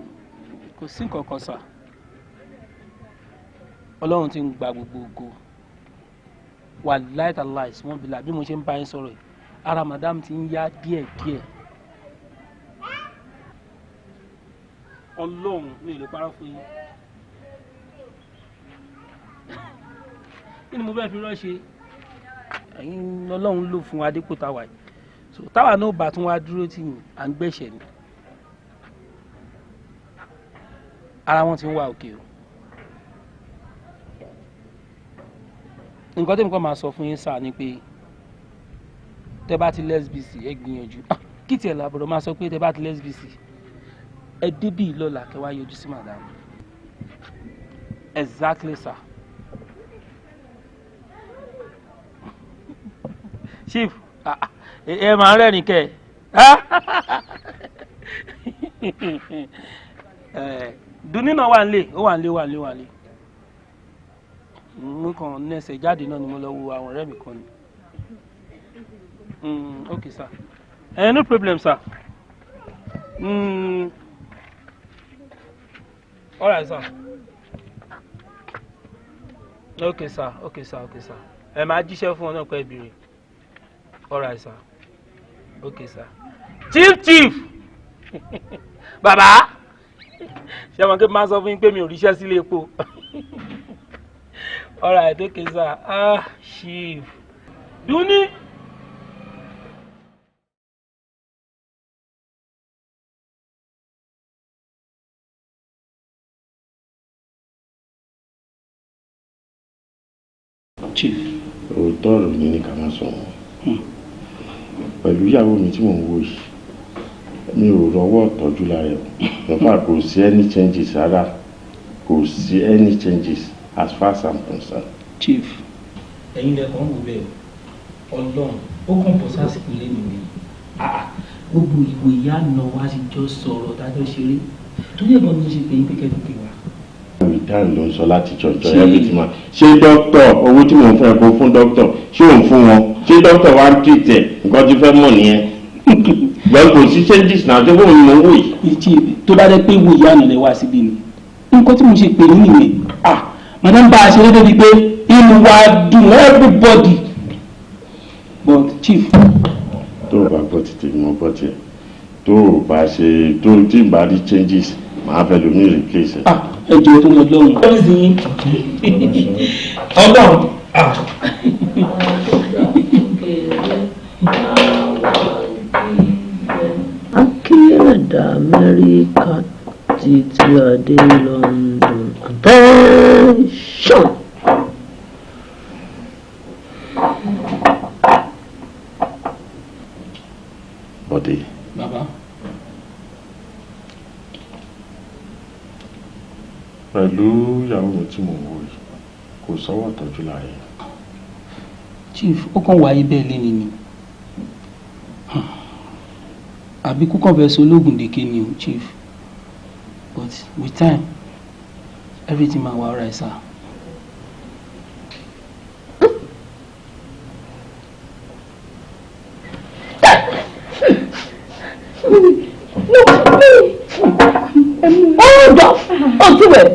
Kò sí nǹkan kan, sir. Ọlọ́run ti ń gba gbogbo ògo. Wàláì tàláì wọ́n bí la bí mo ṣe ń bá yín sọ̀rọ̀ yìí. Ara madam ti ń yá díẹ̀díẹ̀. Ọlọ́run mi ò lè parọ́ fún yín. Kí ni mo fẹ́ fi rán ṣe? Ẹ̀yin Ọlọ́run ló fún wa dípò táwa yìí. So táwa náà bá tún wá dúró tì yín, à ń gbẹ̀ṣẹ̀ ni. Ara wọn ti ń wá òkè o. Nǹkan tẹ́mi kàn máa sọ fún yín sáà ni pé tẹ́ bá ti lẹ́sbìsì ẹ gbìyànjú. Kí tiẹ̀ làbọ̀dọ̀ máa sọ pé tẹ́ bá ti lẹ́sbìsì ẹ débì lọ́la kẹ́ wá yọjú sí madam. Exactly sir. Chief, ẹ máa ń rẹ́rìn kẹ́ ẹ. Dùnní náà wà nílé, ó wà nílé, wà nílé, wà nílé. Mo kàn nẹsẹ̀ jáde náà ni mo lọ wo àwọn ọ̀rẹ́ mi kan ni. Okay sir. No problem sir. All right sir. Okay sir, okay sir, okay sir. Ẹ máa jíṣẹ́ fún ọ náà pẹ́ ìbéèrè. All right sir. Okay sir. Chief chief. Bàbá. Ṣé àwọn kí n máa sọ fún yín pé mi ò ríṣẹ́ sílé epo? All right, okay sir. Ah, chief. Dúní. Chief. Òótọ́ ọ̀rọ̀ mi ní ká máa sọ wọn. Pẹ̀lú ìyàwó mi tí mò ń wò yìí, mi ò rọ́wọ́ tọ́jú lára ẹ̀. In fact, kò sí any changes rárá. Kò sí any changes as far as I'm concerned. Chief. Ẹ̀yin lẹ kàn wò bẹ́ẹ̀ o. Ọlọ́run ó kàn bọ̀ sásìkò lẹ́nu mi. Gbogbo ìwé ìyá àná wa ti jọ sọ̀rọ̀ tájọ́ ṣeré. Torí ẹ̀gbọ́n mi ṣe pé yín pé kẹ́kọ̀ọ́ pè wá. Ìdáhùn ló ń sọ láti jọjọ everything man. Ṣé dókítà owó tí mò ń fún ẹ kó fún dókítà ṣé òun fún wọn? Ṣé dókítà wa ń treat ẹ? Nǹkan tí fẹ́ mọ̀ nìyẹn. Gbọ́n kò sí changes náà ṣé fóun ni mò ń wò yìí. Chief, tó bá dé pé ìwé ìyá àná lẹ wá síbí ni. Nǹkan tí mo ṣe pè ní nìyẹn. Madam bá a ṣe débi pé inú wa dùn everybody. But chief. Tó o bá gbọ́ títí mo gbọ́ tiẹ̀. Tó o bá ṣe tó tí n bá rí changes màá fẹ́ lomi replace ẹ. Ẹ jọ̀ọ́ tó lọ lọ́hùn. Ọlọ́run. Akínyẹ̀dà Amẹ́ríkà títí adé London. Attention! Bọ̀dé. Bàbá. Pẹ̀lú ìyàwó mi tí mò ń wò yìí, kò sọ́wọ́ tọ́jú lára ẹ̀. Chief, ó kàn wáyé bẹ́ẹ̀ lé ni ni. Àbí kúkàn fẹ́ sọ ológun dèké ni o, Chief. But with time, everything ma wà alright, sir. Ó jọ, ó ti wẹ̀.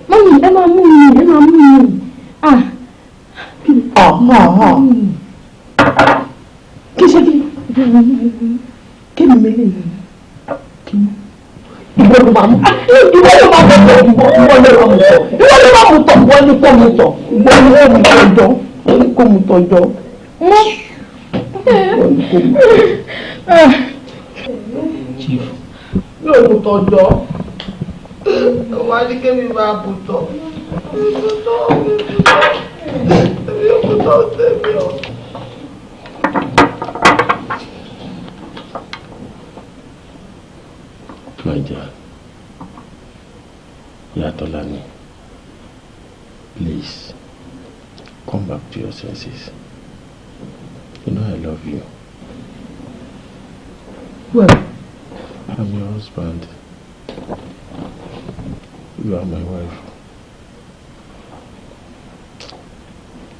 Mọ́mí, ẹ máa mú mi, ẹ máa mú mi. Ah. Kí ṣe kí? Kí ni mi lè kí ni? Ìwọ ló máa mú. Ìwọ ló máa mú tọ̀. Ìwọ ló máa mú tọ̀. Ìwọ ló máa mú tọ̀. Ìwọ ni kò mú tọ̀. Ìwọ ni kò mú tọ̀ jọ. Ìwọ ni kò mú tọ̀ jọ. Ìwọ ni kò mú tọ̀. Chief. Yóò mú tọ̀ jọ. Wá ní kémi máa bù tọ̀. Mi bù tọ̀, mi bù tọ̀. Mi ò bù tọ̀ tèmi o. My dear, Ìyá Tọ́lání, please come back to your senses. You know I love you. Well, I'm your husband. You are my wife.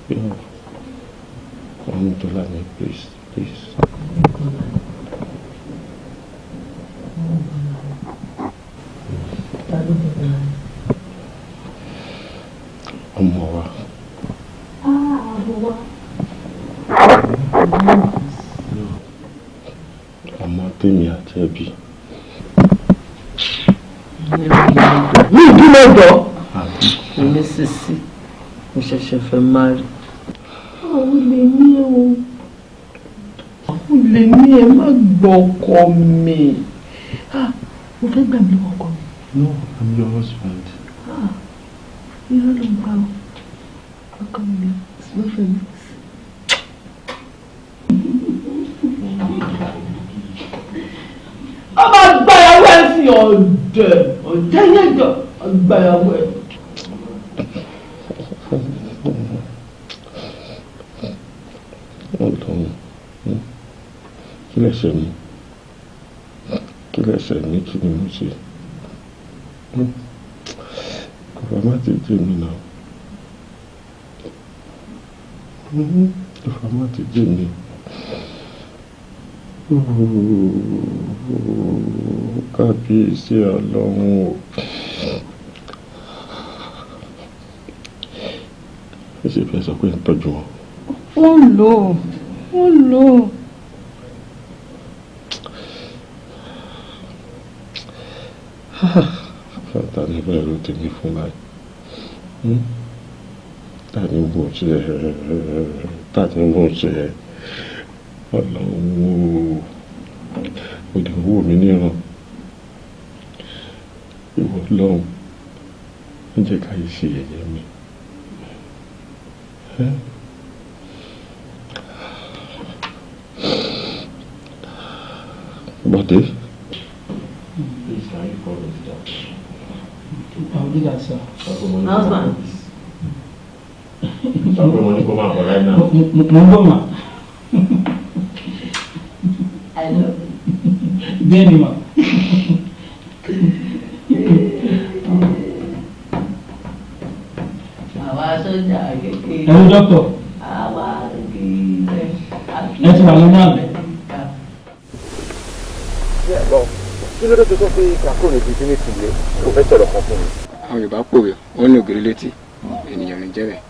You know, Mami Tọ́lání, please, please. Ọmọ wa. Ọmọ wa. Ọmọ tèmi àti ẹbí. Mi ìbímọ jọ. Èmi sísí, mo ṣẹ̀ṣẹ̀ fẹ́ máa rí. Àwọn lè ní o. Àwọn lè ní ẹ má gbọ́ ọkọ mi. Mo fẹ́ gbà mí lọ́wọ́ ọkọ mi. No, I'm your husband. Irọ́ ló ń gbà ọ́. Ọkọ mi it's not for me. Ó máa gbàyàwó ẹ̀ sí ọ̀dẹ̀ ọ̀dẹ̀ yẹ̀jọ̀ gbàyàwó ẹ̀. Ọlọ́run, kí lẹ̀ṣẹ̀ mi? Kí lẹ̀ṣẹ̀ mi? Kí ni mo ṣe? Kò bá má ti jẹ́ mi náà. Kò bá má ti jẹ́ mi. Kábíyèsí Ọlọ́run o. Ẹ ṣe fẹ́ sọ pé ń tọ́jú wọn. Ó ń lò ó, ó ń lò ó. Ta ni bẹ́ẹ̀ ló tèmi fún báyìí? Ta ni mo ṣe? Ta ni mo ṣe? Ọlọ́run o, ó lè wò mí níran. Ìwọ Ọlọ́run, ń jẹ́ ká yìí ṣe yẹ̀yẹ́ mi. Bọ̀dé. Please, can you call me down? I'll do that, sir. Husband. Sọ pé mo ní kó máa bọ̀ right now. Mo ń bọ̀ mà. I love you. Bẹ́ẹ̀ ni mà. Àwa sójà kékeré. Ẹ̀rù dọ́kítọ̀. Àwa kékeré. Ẹ ti wà lọ́nà àbẹ̀. Kí ló dé tó sọ pé kakó ní ti ní tìlé kò fẹ́ sọ̀rọ̀ kan fún mi. Àwọn Yorùbá pòwe, wọ́n ní ògiri létí, ènìyàn ní jẹ́rẹ̀.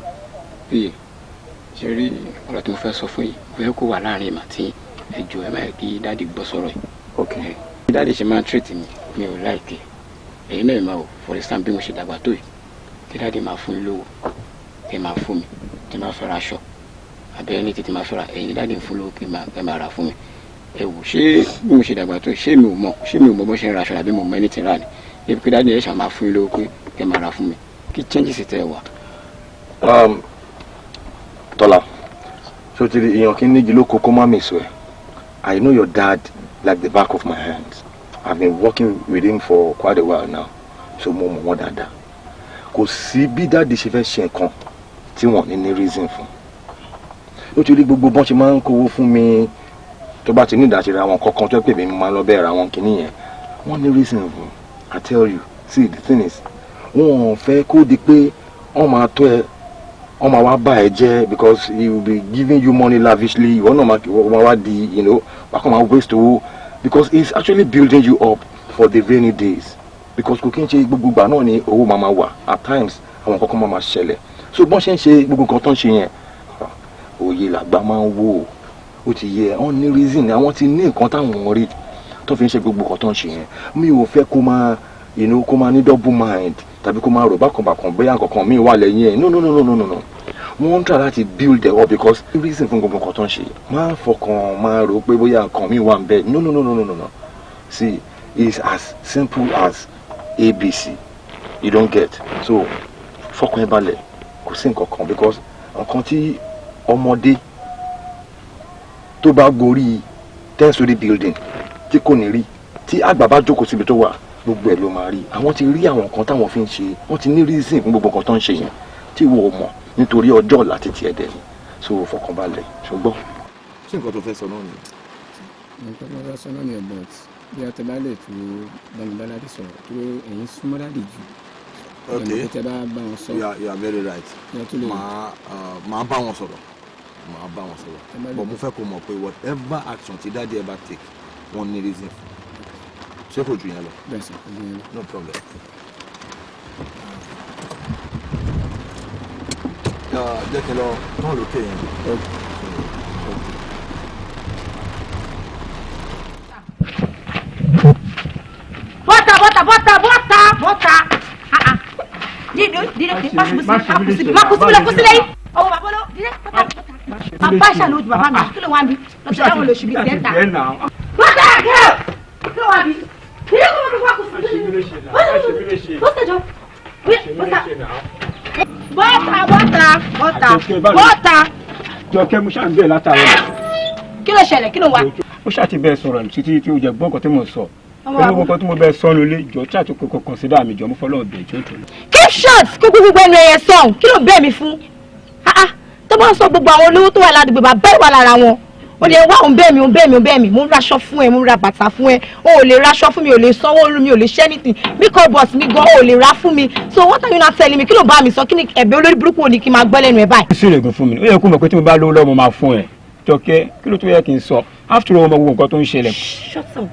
Bí ṣe rí ọ̀rọ̀ tí mo fẹ́ sọ fún yìí, mo fẹ́ kó wà láàrin ìmọ̀ tí ẹ jọ̀ọ́ ẹ má yẹ kí dáàdì gbọ́ sọ̀rọ̀ yìí. Ok. Bí dáàdì ṣe máa ń tírètì mi, mi ò láìkè. Èyí náà máa wò, for instance bí mo ṣe dàgbà tó yìí, kí dáàdì máa fún mi lówó, kí máa fún mi, kí máa fẹ́ ra aṣọ, àbẹ́rẹ́ ní tètè máa fẹ́ ra, ẹ̀yin dáàdì ń fún lówó kí máa rà fún mi. Ẹ wò, ṣé bí mo ṣe dàgbà tó ṣé mi ò mọ̀ bó ṣe ń ra aṣọ àbí mo mọ ẹni tí ń rà ni ebi pé dáàdì ẹ ṣàn máa fún yín lówó pé kẹ máa rà fún mi kí changes tẹ wà. Tọ́lá, ṣé o ti rí èèyàn kí n nígi lóko kó má mèso ẹ̀? I know your dad like the back of my hand. I've been working with him for quite a while now, so mo mọ̀ wọ́n dáadáa. Kò sí bí dáàdì ṣe fẹ́ ṣe nǹkan tí wọ́n ní reason fún. Ó ti rí gbogbo bọ́n ṣe máa ń kówó fún mi. Tó bá ti ní ìdásí ra wọn kankan tó pè mí máa lọ bẹ́ẹ̀ ra wọn kìíní yẹn, wọ́n ní reason fún. I tell you, see the thing is, wọ́n ò fẹ́ kó di pé wọ́n máa tó ẹ, wọ́n máa wá bá ẹ jẹ́ because he will be giving you money lavishly. Ìwọ náà máa wá di, you know, wàá kàn máa waste owó because he is actually building you up for the rainy days. Because kò kí n ṣe gbogbo ìgbà náà ni owó máa wà. At times àwọn kankan máa ṣẹlẹ̀. So bọ́n ṣe ń ṣe gbogbo nǹkan tó ń ṣe yẹn, òye làgbà máa ń wò ó. Ó ti yẹ, wọ́n ní reason, àwọn ti ní nǹkan táwọn rí tó fi ń ṣe gbogbo nǹkan tó ń ṣe yẹn. Mi ò fẹ́ kó máa, you know, kó máa ní double mind tàbí kó máa rò bákan bákan bóyá nǹkan míì wà lẹ́yìn ẹ̀. No no no no no no. Wọ́n ń try láti build them up because reason fún gbogbo nǹkan tó ń ṣe. Má fọkàn máa rò pé bóyá nǹkan míì wà ń bẹ̀. No no no no no no. See, it's as simple as ABC. You don't get. So fọkàn ẹ balẹ̀, kò sí nǹkan kan because nǹkan tí ọmọdé tó bá gorí 10-story building tí kò ní rí, tí àgbà bá jókòó síbi tó wà, gbogbo ẹ̀ ló máa rí. Àwọn ti rí àwọn nǹkan táwọn fi ń ṣe, wọ́n ti ní reason fún gbogbo nǹkan tó ń ṣe yẹn tí wọ́n mọ̀ nítorí ọjọ́ ọ̀la títí ẹ̀ dẹ̀ ni. So fọkànbalẹ̀, ṣùgbọ́n. Ṣé nǹkan tó fẹ́ sọ náà nìyẹn? Nǹkan tó fẹ́ sọ náà nìyẹn, but bí a ti bá lè tó bámi bá dáàdì sọ̀rọ̀ tó ẹ̀yin súnmọ́ dáàdì jù. Okay. Tẹ bá bá wọn sọ. You are very right. Màá bá wọn sọ̀rọ̀. Màá bá wọn sọ̀rọ̀. But mo fẹ́ kó mọ̀ pé whatever action tí dáàdì ẹ bá take, wọ́n ní reason fún. Ṣé kò jù yẹn lọ? Bẹ́ẹ̀ sà, kò jù yẹn lọ. No problem. Jẹ́ kí n lọ tán lókè yẹn. Bọ́tà bọ́tà bọ́tà bọ́tà. Dídé dídé má kú síbi lọ kú sílẹ̀ yìí. Ọwọ́ bàbá lọ dídé bọ́tà bọ́tà. Bàbá ṣàlójú bàbá mi kí ló wá ń bí? Lọ́sọ̀ táwọn olóṣù bíi tẹ́ńtà. Bọ́tà kí ló wá ń bí? Dídé kó má kú síbi. Bọ́tà jọ. Bọ́tà bọ́tà bọ́tà bọ́tà. Jọkẹ́ mo ṣáà ń bẹ̀ látàárọ̀. Kí ló ṣẹlẹ̀? Kí ló wá? Ó ṣáà ti bẹ́ẹ̀ sọ̀rọ̀ títí tí ó jẹ gbọ́ nǹkan tí mo sọ. Pẹ̀lú nǹkan tí mo bẹ́ẹ̀ sọ nílé jọ tí àti kò consider mi jọ mo fọlọ́ ọ̀bẹ jọ tó. Keep short kó gbogbo ẹnu ẹyẹ sọ̀hún kí ló bẹ́ẹ̀ mi fún? Tó bá ń sọ gbogbo àwọn olówó tó wà ládùúgbò bá bẹ́ẹ̀ wà lára wọn. Ó lè wá òun bẹ́ẹ̀ mi òun bẹ́ẹ̀ mi òun bẹ́ẹ̀ mi mo ń raṣọ fún ẹ mo ń ra bàtà fún ẹ o ò lè raṣọ fún mi ò lè sanwó orí mi ò lè ṣe anything makeup box mi gan o ò lè ra fún mi so what are you not telling me kí ló bá mi sọ kí ni ẹ̀bẹ̀ olórí burúkú ò ní kí n máa gbọ́ lẹ́nu ẹ̀ báyìí. Sí ìrègùn fún mi ó yẹ kó mọ̀ pé tí mo bá lówó lọ́wọ́ mo máa fún ẹ Jọkẹ́ kí ló tó yẹ kí n sọ after all ọmọ gbogbo nǹkan tó ń ṣẹlẹ̀. Shut up.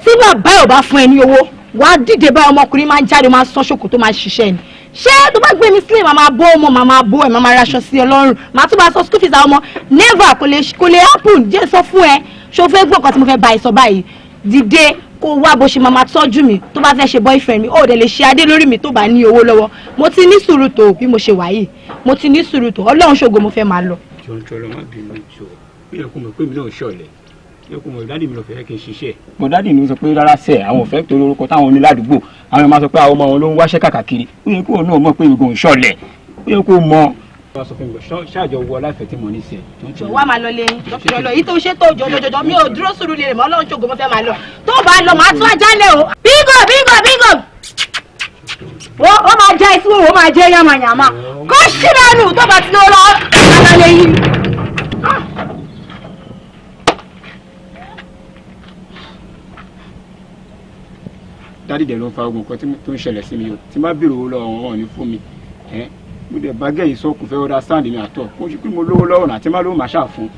Tí bàbá ẹ̀ ò bá fún ẹ ní owó wàá dìde báyìí ọmọkùnrin máa ń jáde máa ń sán ṣòkò tó máa ń ṣiṣẹ́ ni ṣé tó bá gbé mi sílẹ̀ màá máa bó ọmọ màá máa bó ẹ̀ màá máa raṣọ sí ẹ lọ́rùn màá tún bá sọ school fees àwọn ọmọ never kò lè kò lè happen jẹ́ sọ fún ẹ ṣó fẹ́ gbọ́ nǹkan tí mo fẹ́ bá ẹ sọ báyìí dìde kó wá bó ṣe máa máa tọ́jú mi tó bá fẹ́ ṣe boyfriend mi ó dẹ̀ lè ṣe adé lórí mi tó bá ní owó lọ́wọ́ mo ti ní sùúrù tó bí mo ṣe wà yìí mo ti ní sùúrù tó Ọlọ́run ṣògo mo fẹ́ máa lọ. Jọ̀ọ́ má bínú jọ ó yẹ kó mọ̀ pé mi náà ṣọ̀lẹ yẹ kó mọ̀ dádì mi lọ fẹ́ kí n ṣiṣẹ́. Mo dádì mi sọ pé rárá sẹ́ àwọn ò fẹ́ torí orúkọ táwọn ní ládùúgbò àwọn máa sọ pé àwọn ọmọ wọn ló ń wáṣẹ́ kàkàkiri ó yẹ kó o náà mọ̀ pé ìgò ń ṣọ̀lẹ ó yẹ kó o mọ̀. Wọ́n sọ fún mi ṣáàjọ wọ láìfẹ́ tí mo ní sẹ́. Jọ̀ọ́ wá máa lọ lé lọ́kùnrin lọ èyí tó ṣe tó jọjọjọjọ mi ò dúró sùúrù lè mọ́ Ọlọ́run ṣògo mo fẹ́ máa lọ tó bá lọ màá tún ajá lẹ̀ o. Bíngò bíngò bíngò ó máa jẹ́ ìfún ó máa jẹ́ yàmàyàmà kó ṣílẹ̀nù tó bá ti lọ lọ àlàlẹ́ yìí. Dádì dẹ̀ ló ń fa ogun nǹkan tó ń ṣẹlẹ̀ sí mi o tí má bèrè owó lọ́wọ́ wọn ò ní fún mi ẹ́ mo dẹ̀ bá gẹ̀yìn sọ́kùn fẹ́ ọ̀dà sáǹdì mi àtọ̀ mo ṣe pé mo lówó lọ́wọ́ náà tí má lówó màá ṣáà fún.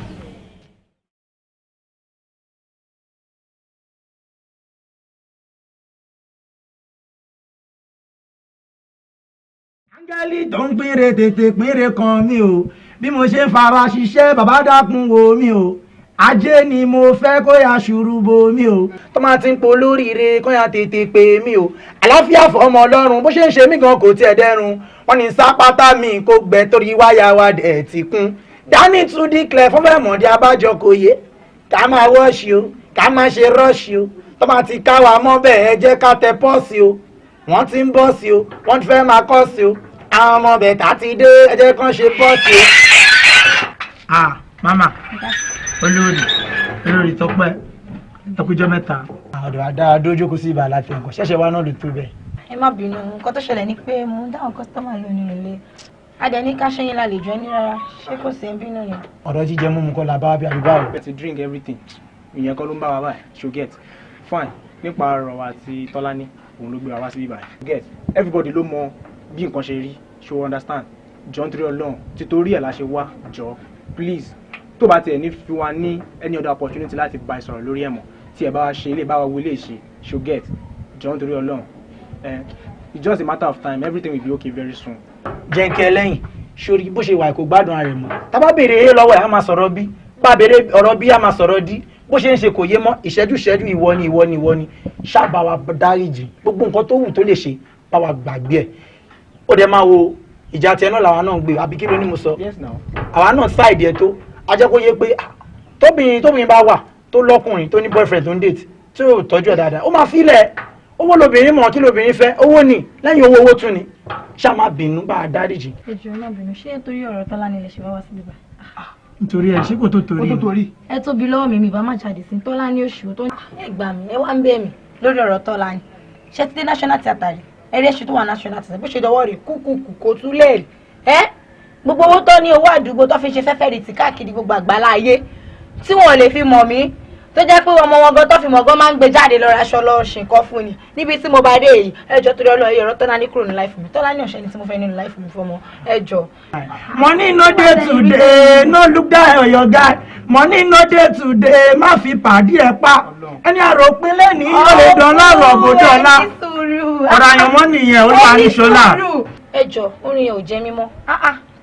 Áńgẹ́lì tó ń pínre tètè pínre kan mi o bí mo ṣe ń fara ṣiṣẹ́ bàbá dákun wo mi o ajé ni mo fẹ́ kó yà ṣùrù bo mi o tó máa ti ń po lóríire kó yà tètè pè mí o àlàáfíà fọmọ ọlọ́run bó ṣe ń ṣe mí gan kò tiẹ̀ dẹ́rùn wọ́n ní sápátá mi kò gbẹ torí wáyà wa dẹ̀ ti kún dání tún díklẹ̀ fún fẹ́ mọ̀dí abájọ kò yé ká máa wọ́ọ̀ṣì o ká máa ṣe rọ́ọ̀ṣì o tó máa ti ká wa mọ́ bẹ́ẹ̀ ẹ jẹ́ ká tẹ pọ́ọ̀sì o wọ́n ti ń bọ́ọ̀sì o wọ́n ti fẹ́ máa kọ́ọ̀sì o àwọn ọmọ bẹ̀tà ti dé ẹ jẹ́ kán ṣe bọ́ọ̀sì o. Ah mama olórí olórí Tọ́pẹ́ ẹkújọ́ mẹ́ta. Ọ̀dọ̀ àdáa dójókòó sí ibà láti ẹ̀kọ́ ṣẹ̀ṣẹ̀ wá náà ló tó bẹ́ẹ̀. Ẹ má bínú nǹkan tó ṣẹlẹ̀ ni pé mo ń dáhùn kọ́sítọ́mà lónìí nílé adẹ ní ká ṣẹ́yìn lálejò ẹni rárá ṣé kò sí ń bínú ni. Ọ̀rọ̀ jíjẹ mímu kọ́ la bá wá bí àbí báwo. Ti drink everything ìyẹn kọ́ ló ń bá wa báyìí ṣo get fine nípa ọ̀rọ̀ wa àti Tọ́lání òun ló gbé wa wá sí ibà get everybody ló mọ bí nǹkan ṣe rí ṣo understand jọ nítorí Ọlọ́run títorí ẹ̀ la ṣe wá jọ please tó bá tiẹ̀ ní fi wa ní any other opportunity láti bá ẹ sọ̀rọ̀ lórí ẹ̀ mọ̀ tí ẹ bá wa ṣe ilé bá wa wo ilé ṣe ṣo get jọ nítorí Ọlọ́run it's just a matter of time everything will be okay very soon. Jẹ́ǹkẹ́ lẹ́yìn sórí bó ṣe wà kó gbádùn ara rẹ̀ mọ́ tá bá béèrè eré lọ́wọ́ ẹ̀ á máa sọ̀rọ̀ bí bá béèrè ọ̀rọ̀ bí á máa sọ̀rọ̀ dí bó ṣe ń ṣe kò yé mọ́ ìṣẹ́jú ìṣẹ́jú ìwọ ni ìwọ ni ìwọ ni ṣáàbà wa dáríjì gbogbo nǹkan tó wù tó lè ṣe bá wa gbàgbé ẹ̀ ó dẹ̀ máa wo ìjà tiẹ̀ náà làwa náà ń gbé àbí kí ló ní mo sọ àwa náà ṣáìdì ẹ̀ tó a jẹ́ kó yé pé tóbìnrin bá wà tó lọ́kùnrin tó ní boyfriend tó ń date tí ò tọ́jú ẹ̀ dáadáa ó máa fílẹ̀ owó lobìnrin mọ̀ kí lobìnrin fẹ́ owó ni lẹ́yìn owó owó tún ni ṣá má bínú bá a dáríjì. Ẹ jọ̀ọ́ má bínú ṣé nítorí ọ̀rọ̀ Tọ́lání lè ṣe wá wá síbí bá. Nítorí ẹ ṣé kò tó torí. Ẹ tóbi lọ́wọ́ mi mi bá má jáde sí Tọ́lání oṣù tó. Ẹ gbà mí ẹ wá ń bẹ̀ mí lórí ọ̀rọ̀ Tọ́lání ṣé ti dé national theatre rí ẹrí ẹṣu tó wà national theatre bó ṣe dọwọ́ rè kúkúkú kò tún lè rí ẹ gbogbo owó tó ní owó àdúgbò tó fi ṣe fẹ́fẹ́ rìtì káàkiri gbogbo àgbàlá ayé tí wọn lè fi mọ̀ mí tó jẹ́ pé ọmọ wọn gan tó fi mọ̀ gan máa ń gbé jáde lọ raṣọ lọ ṣe nǹkan fún ni níbi tí mo bá dé èyí ẹjọ́ torí Ọlọ́run ọ̀rọ̀ Tọ́lání kúrò ní láìfù mi Tọ́lání ọ̀ṣẹ́ ni tí mo fẹ́ nínú láìfù mi fọmọ ẹjọ́. Money no dey today no look down on your guy money no dey today má fi pàdé ẹ pa ẹni àròpin lẹ́ni ó lè dán lọ́rọ̀ bòdó ọ̀la ọ̀rọ̀ àyànmọ́ nìyẹn olúwa ní ṣọlá. Ẹjọ́ orin yẹn ò jẹ́ mímọ́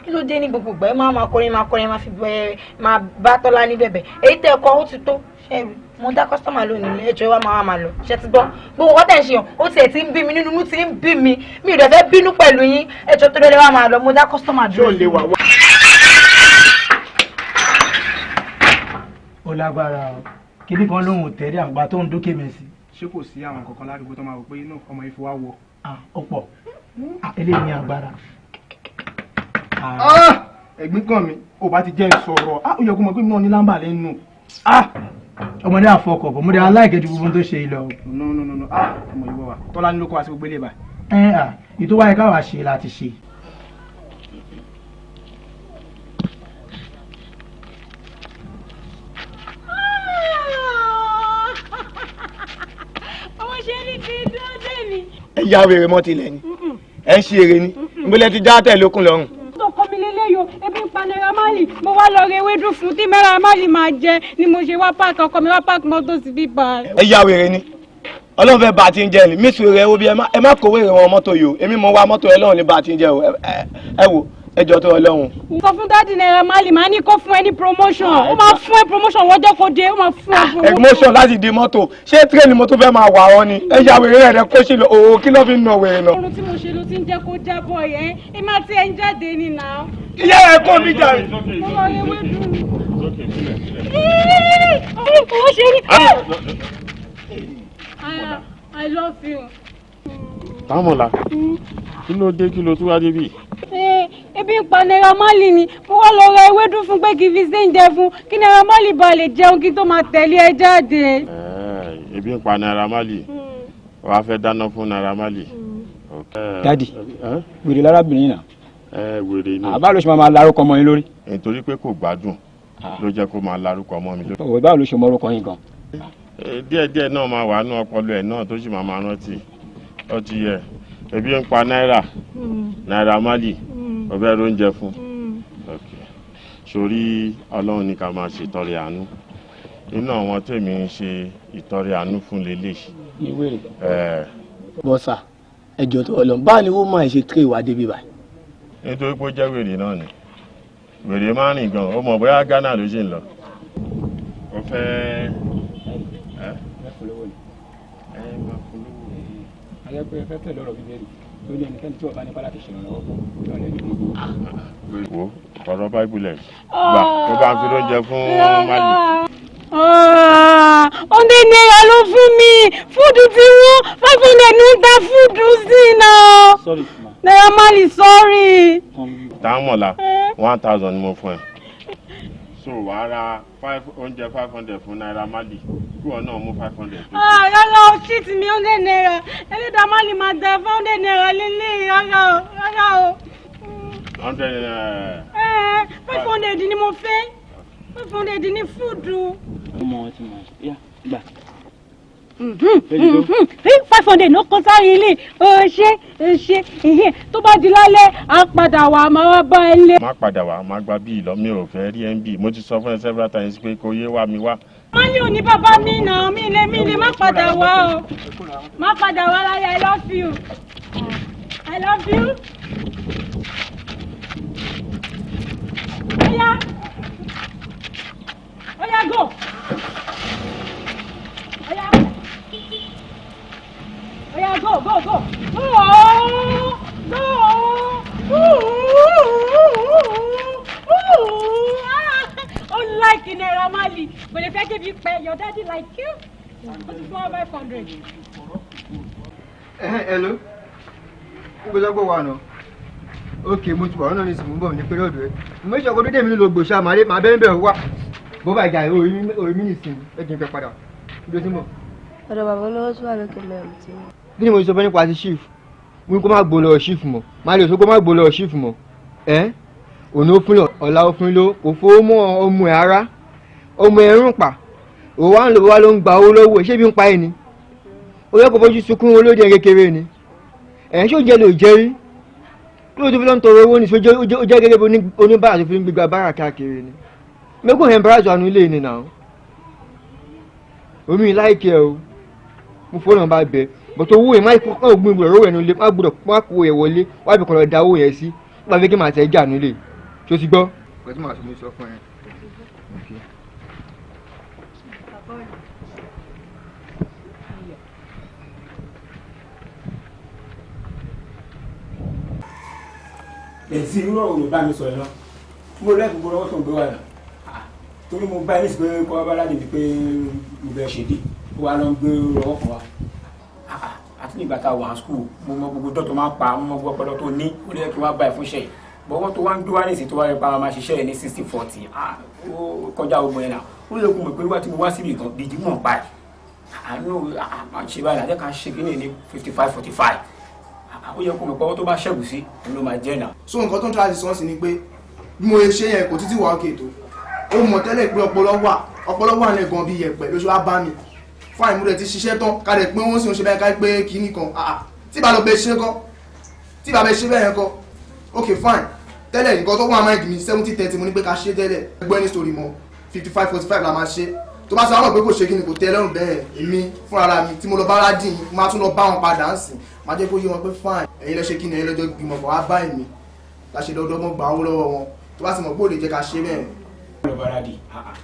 kí ló dé ní gbogbo ìgbà ẹ máa máa kọrin máa kọrin máa fi bẹ máa bá Tọ́lání bẹ̀bẹ̀ èyí tẹ́ ẹ kọ ó ti tó ṣẹ́ẹ̀rì Mo dá customer lónìí, ẹjọ́ wa máa wá máa lọ. Ṣé ti gbọ́? Gbogbo nǹkan tẹ̀ ń ṣe yàn, ó tiẹ̀ ti ń bí mi nínú, inú ti ń bí mi. Mi ò dẹ̀ fẹ́ bínú pẹ̀lú yín. Ẹjọ́ tó lọ́lẹ́ wa máa lọ, mo dá customer dúró. Ṣé o lè wà wá? Ó lágbára o, kíní kan lóhùn tẹ́lẹ̀ àgbà tó ń dókè mẹ́sì. Ṣé kò sí àwọn kankan ládùúgbò tó máa wò pé inú ọmọ yìí fi wá wọ? Ó pọ̀, eléyìí ní agbára. Ẹ̀gbín kan mi ò bá ti jẹ́ ìsọ̀rọ̀, ó yẹ kó mọ̀ pé mi náà ní lámbà lẹ́nu. Ọmọdé àfọkọ̀ bọ̀, mo dé aláìkẹ́jú gbogbo tó ṣe ilẹ̀ o. No no no no, ọmọ yìí wọ̀ wá, Tọ́lá ní ló kọ́ wa sí gbogbo ilé báyìí. Ẹ ìtò wáyé káwa ṣe láti ṣe. Ọmọ ṣe ní ti dúró dé mi. Ẹ ya wèrè mọ́ tilẹ̀ ni, ẹ ń ṣe eré ni, nbílẹ̀ ti já tẹ̀ lókun lọ́rùn. Tó kọ́ mi lélẹ́yò, ebi ń pa Naira Marley, mo wá lọ ra ewédú fún tí Naira Marley máa jẹ ni mo ṣe wá páàkì ọkọ mi wá páàkì mọ́tò sí bíbá. Ẹ ya wèrè ni, Ọlọ́run fẹ́ bá a ti ń jẹ ni, mísù rẹ wo bí ẹ má kó wèrè wọn mọ́tò yìí o, èmi mo wá mọ́tò Ọlọ́run ní bá a ti ń jẹ o, ẹ wo ẹjọ́ tó Ọlọ́run. Sọ fún dáàdì Naira Marley, màá ní kó fún ẹ ní promotion, ó máa fún ẹ promotion wọ́jọ́ kó dé, ó máa fún ẹ promotion. Promotion láti di mọ́tò, ṣé tírẹ́ẹ̀nì mo tún fẹ́ máa wà ọ́ ni? Ẹ ya wèrè rẹ̀ kó sí lọ, òwò kí ló fi ń nà wèrè náà. Oorun tí mo ṣe ló ti ń jẹ́ kó jábọ̀ yẹn, èmi àti ẹ̀ ń jáde ni nà. Ìyá ẹ̀ kó mi jà. Mo lọ rí ewédú. Owó ṣe rí. I love you. Támọ̀lá, kí ló dé, kí ló tún wá débi? Ebi ń pa Naira Marley ni, mo wá lọ ra ewédú fún pé kí n fi ṣe oúnjẹ fún, kí Naira Marley ba lè jẹun kí n tó máa tẹ̀lé ẹ jáde. Ebi ń pa Naira Marley, wàá fẹ́ dáná fún Naira Marley. Dádì, wèrè lárábìnrin náà. Wèrè ni. Báwo ló ṣe máa larúkọ ọmọ yín lórí? Nítorí pé kò gbádùn ló jẹ́ kó máa larúkọ ọmọ mi lórí. Báwo ló ṣe mọ orúkọ yín gan? Díẹ̀díẹ̀ náà máa wà nú ọpọlọ ẹ̀ náà tó sì máa rántí. Ó ti yẹ, ebi ń pa Naira Marley, ó fẹ́ róúnjẹ fún. Sórí Ọlọ́run ní ká máa ṣètọrẹ àánú, nínú àwọn tèmi ń ṣe ìtọrẹ àánú fún lélẹ̀. Bọ́sà, ẹjọ́ tó Ọlọ́run, báwo ni wọ́n máa ṣe tírè wá débi báyìí? Nítorí pé ó jẹ́ wèrè náà ni, wèrè máa ń rìn gan, ó mọ̀ bóyá Ghana ló ṣì ń lọ. Ó fẹ́ wo ọ̀rọ̀ báìbù lẹ̀ gbà tó bá ń fi lóúnjẹ fún Marley. Ọ̀ndẹ̀ náírà ló fún mi, fúdù ti wọ́n, 500 ní ta fúdù sí náà. Naira Marley, sorry. Támọ̀lá, 1000 ni mo fún ẹ. So wàá ra oúnjẹ 500 fún Naira Marley, kí wọn náà mú 500. Rárá o, shit mi, 100 naira. Ẹlẹ́dàá Marley máa da 500 naira lélẹ̀, rárá o, rárá o. 100 naira. 500 ni mo fẹ́, 500 ni fúdù. Ọmọ ti mọ̀ ẹ́ gbà. 500 ló kọ sáré ilé, ṣe ṣe ìyẹn tó bá di lálẹ́ á padà wá, máa wá bá ẹ lé. Má padà wá, má gba bíi lọ, mi ò fẹ́ rí ẹ ń bì, mo ti sọ fún ẹ several times pé kò yé wá mi wá. Má ní òní bàbá mi nà, mi lè má padà wá o, má padà wá láyé. I love you, I love you. Oya, oya go. Oya. Oya go, go, go. Go, go. Ó like Naira Marley. Kò lè fẹ́ kébi pẹ́. Your daddy like you. Ó ti fún wa 500. Hello. Ó gbọ́dọ̀ gbọ́ wa nà. Ok, mo ti wà lọ́nà ní ìsìnkú bọ̀ ní pẹ̀lú ọ̀dọ̀ ẹ̀. Mo ṣe ọkọ̀ dúdú mi ló gbòòṣà màá bẹ́ẹ̀ bẹ́ẹ̀ wá. Bó bá jà orí mi nìsín, ẹ kì í fẹ́ padà. Ibi tí mo. Ọ̀dọ̀ bàbá olówó tó wà lókè mẹ́rin tí mo. Kí ni mo sọ fẹ́ nípa ti chief? Mo ní kó má gbó lọ chief mọ́. Má lè sọ kó má gbó lọ chief mọ́. Ẹ́ òní ó fún lọ, ọ̀la ó fún lọ, kò fowó mọ́ ọmọ ẹ̀ ara. Ọmọ ẹ̀ rún pa. Òun wá ń lò wá ló ń gba owó lọ́wọ́ ẹ̀, ṣé bí ń pa ẹ̀ ni? Ó yẹ kó fojú sunkún olóde kékeré ni. Ẹ̀ ṣó jẹ́ lò jẹ́ rí? Kí ló tó fi lọ́n tọrọ owó ní ṣojú ó jẹ́ gẹ́gẹ́ bí oníbàárà tó fi ń gbégbá bára káàkiri ni. Mẹ́kùn embarrass wa nílé ni náà. Omi láìkẹ́ o, mo fọ́nà bá bẹ̀ bọ̀tọ̀ owó yẹn má kó gbin gbọdọ̀ owó yẹn nílé, má gbọdọ̀ má kó yẹn wọlé, wá bí kan lọ da owó yẹn sí, wá fi kí màá tẹ̀ jà nílé, tó ti gbọ́. Nǹkan tí màá sọ mo sọ fún ẹ. Ẹtí irú ọ̀rọ̀ ló bá mi sọ̀rọ̀ náà, mo rẹ́ gbogbo ọwọ́ tó ń gbé wa náà, torí mo bá ẹni pé kọ́ bá láti di pé mo bẹ ṣe dé, ó wà lọ ń gbé ọwọ́ kan wa. Àti nígbà tá a wà ní skul, mo mọ gbogbo dọ́tọ̀ máa pa, mo mọ gbogbo ọpọlọ tó ní, ó lè kí wọ́n bá ẹ fún iṣẹ́ yìí. Bọ́wọ́ tó wá ń gbé wá ní ìsìn tó wá rí pa máa ṣiṣẹ́ ẹ̀ ní 60-40, ó kọjá ogun yẹn náà. Ó lè kún mi pé wá tí mo wá síbi gan bìdí mọ̀ pa ẹ̀. Àánú máa ṣe báyìí àjẹ́ ká ṣe kí ní 55-45. Ó yẹ kó mọ̀ pé ọwọ́ tó bá ṣẹ́gun sí ló máa jẹ́ náà. So nǹkan tó ń try sọ́ọ̀sì ni pé bí mo ṣe yẹn kò títí wà òkè tó. Ó mọ̀ tẹ́lẹ̀ pé ọpọlọ wà nílẹ̀ gan bí yẹ̀pẹ̀ ló ṣe wá bá mi. Fún àìmú rẹ̀ ti ṣiṣẹ́ tán ká rẹ̀ pé wọ́n sì ń ṣe báyìí ká pé kinní kan. Tí bá lọ bẹ ṣe kọ́, tí bá bẹ ṣe bẹ́ẹ̀ yẹn kọ́, ok fine. Tẹ́lẹ̀ nǹkan tó wà mind mi 70-30 mo ní pé ká ṣe tẹ́lẹ̀. Gbọ́ ní story mọ́ 55-45 la máa ṣe. Tó bá sọ àwọn pé kò ṣe kí ni kò tẹ́ lọ́rùn bẹ́ẹ̀, èmi fúnra mi tí mo lọ bá rádìn máa tún lọ bá wọn padà ń sìn, máa jẹ́ kó yé wọn pé fine, ẹ̀yin lẹ ṣe kí ni, ẹ̀yin lọ́jọ́ gbìmọ̀ bọ̀ wá bá èmi la ṣe lọ́dọ́ mọ́ gbà owó lọ́wọ́ wọn. Tó bá sì mọ̀ pé ò lè jẹ́ ká ṣe bẹ́ẹ̀. Má lọ bára di,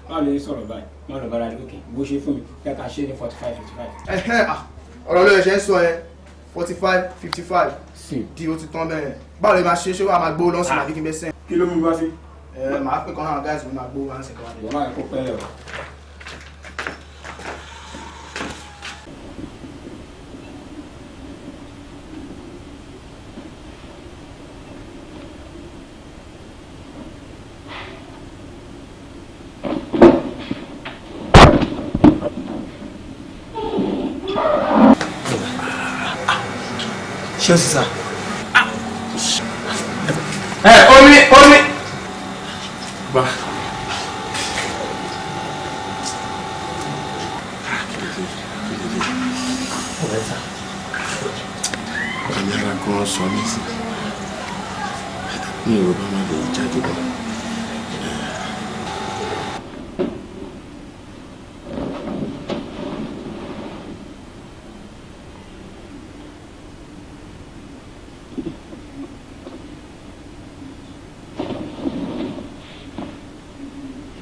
má lè sọ̀rọ̀ báyìí, má lọ bára di, ok bó ṣe fún mi jẹ́ ká ṣe ní 45-55. Ọ̀rọ̀ ló ṣe ń sọ ẹ 45-55 di o ti tán bẹ́ẹ̀. Báwo lè máa ṣe, ṣé wàá máa gbówó lọ́sìn àbí kí n bẹ́ sẹ́yìn. Kí ló mú wá sí? Màá pè kan náà guys mi máa gbówó wá ń sìn kan wá. Ìwọ máa kó pẹ́lẹ̀ o. Ṣé o sì sá? Ẹ omi omi. Bá. Ìyára gan sọ nísìn. Mi ò bá má lè jáde lọ.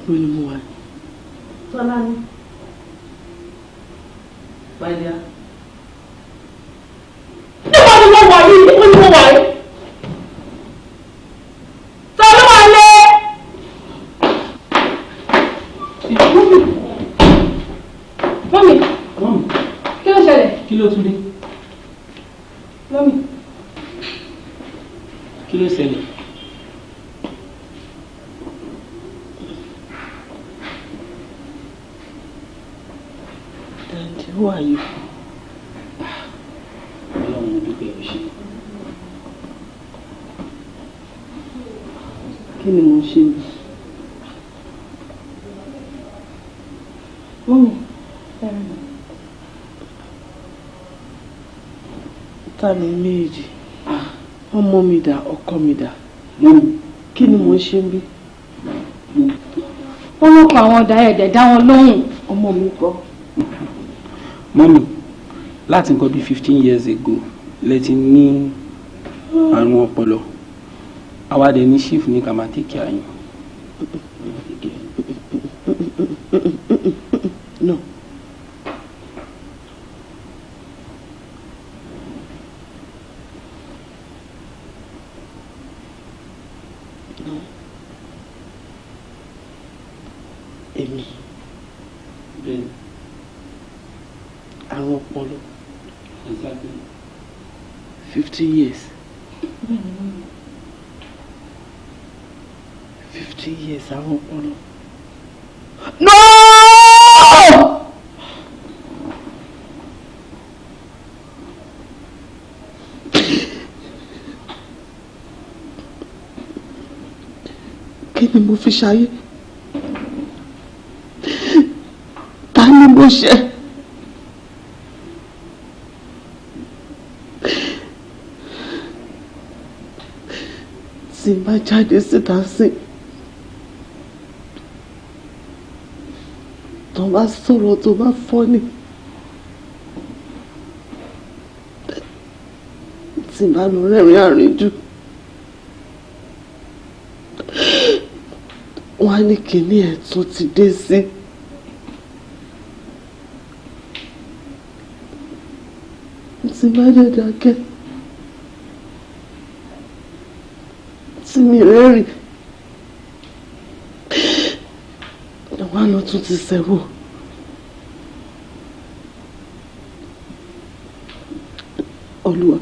Ni mo wà. Tọ́lání. My dear. Níbo ni mo wà yìí? Níbo ni mo wà yìí? Ta ló wà lé? Mọ́mì. Mọ́mì. Kí ló ṣẹlẹ̀? Kí ló tún dé? Mọ́mì. Kí ló ṣẹlẹ̀? Daddy, who are you? Ọlọ́run mo dúpẹ́ o ṣé. Kí ni mo ṣe? Mọ́mì. Ta ni méjì? Ọmọ mi dà, ọkọ mi dà. Kí ni mo ṣe ń bí? Wọ́n mú kọ àwọn ọ̀dà ẹ̀dẹ̀ dá wọn lóhùn. Ọmọ mi kọ́. Mọ́mì, láti nǹkan bíi 15 years ago lẹ ti ní àrùn ọpọlọ. Àwa dẹ̀ ní chief ní ká máa take care yín. No. No. Èmi. Bẹ́ẹ̀ni. Àrùn ọpọlọ. Exactly. 50 years. 50 years àrùn ọpọlọ. No! Kí ni mo fi ṣayé? Ta ni mo ṣe? Tí n bá jáde síta sí, tó bá sọ̀rọ̀ tó bá fọ́ ni, tí n bá lọ rẹ́rìn àríjù, wọ́n á ní kíní ẹ̀ tún ti dé sí. Tí bá dẹ̀ dákẹ́, tí mi rẹ́rìn, àwa lọ tún ti sẹ́wọ̀. Olúwa,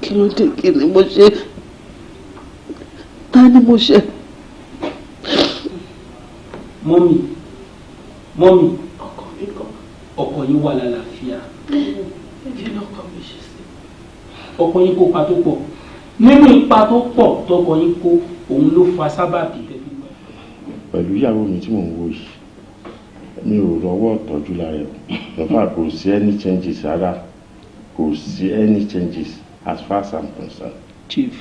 kí ló dé? Kí ni mo ṣe? Ta ni mo ṣe? Mummy, mummy, ọkọ yín wà lálàáfíà. Kí lọkọ mi ṣe sí? Ọkọ yín kó ipa tó pọ̀ nínú ipa tó pọ̀ tọkọ yín kó, òun ló fa sábàbí tẹ́bí. Pẹ̀lú ìyàwó mi tí mò ń wò yìí, mi ò rọwọ́ tọ́jú lára ẹ̀. In fact, kò sí any changes rárá, kò sí any changes as far as I'm concerned. Chief,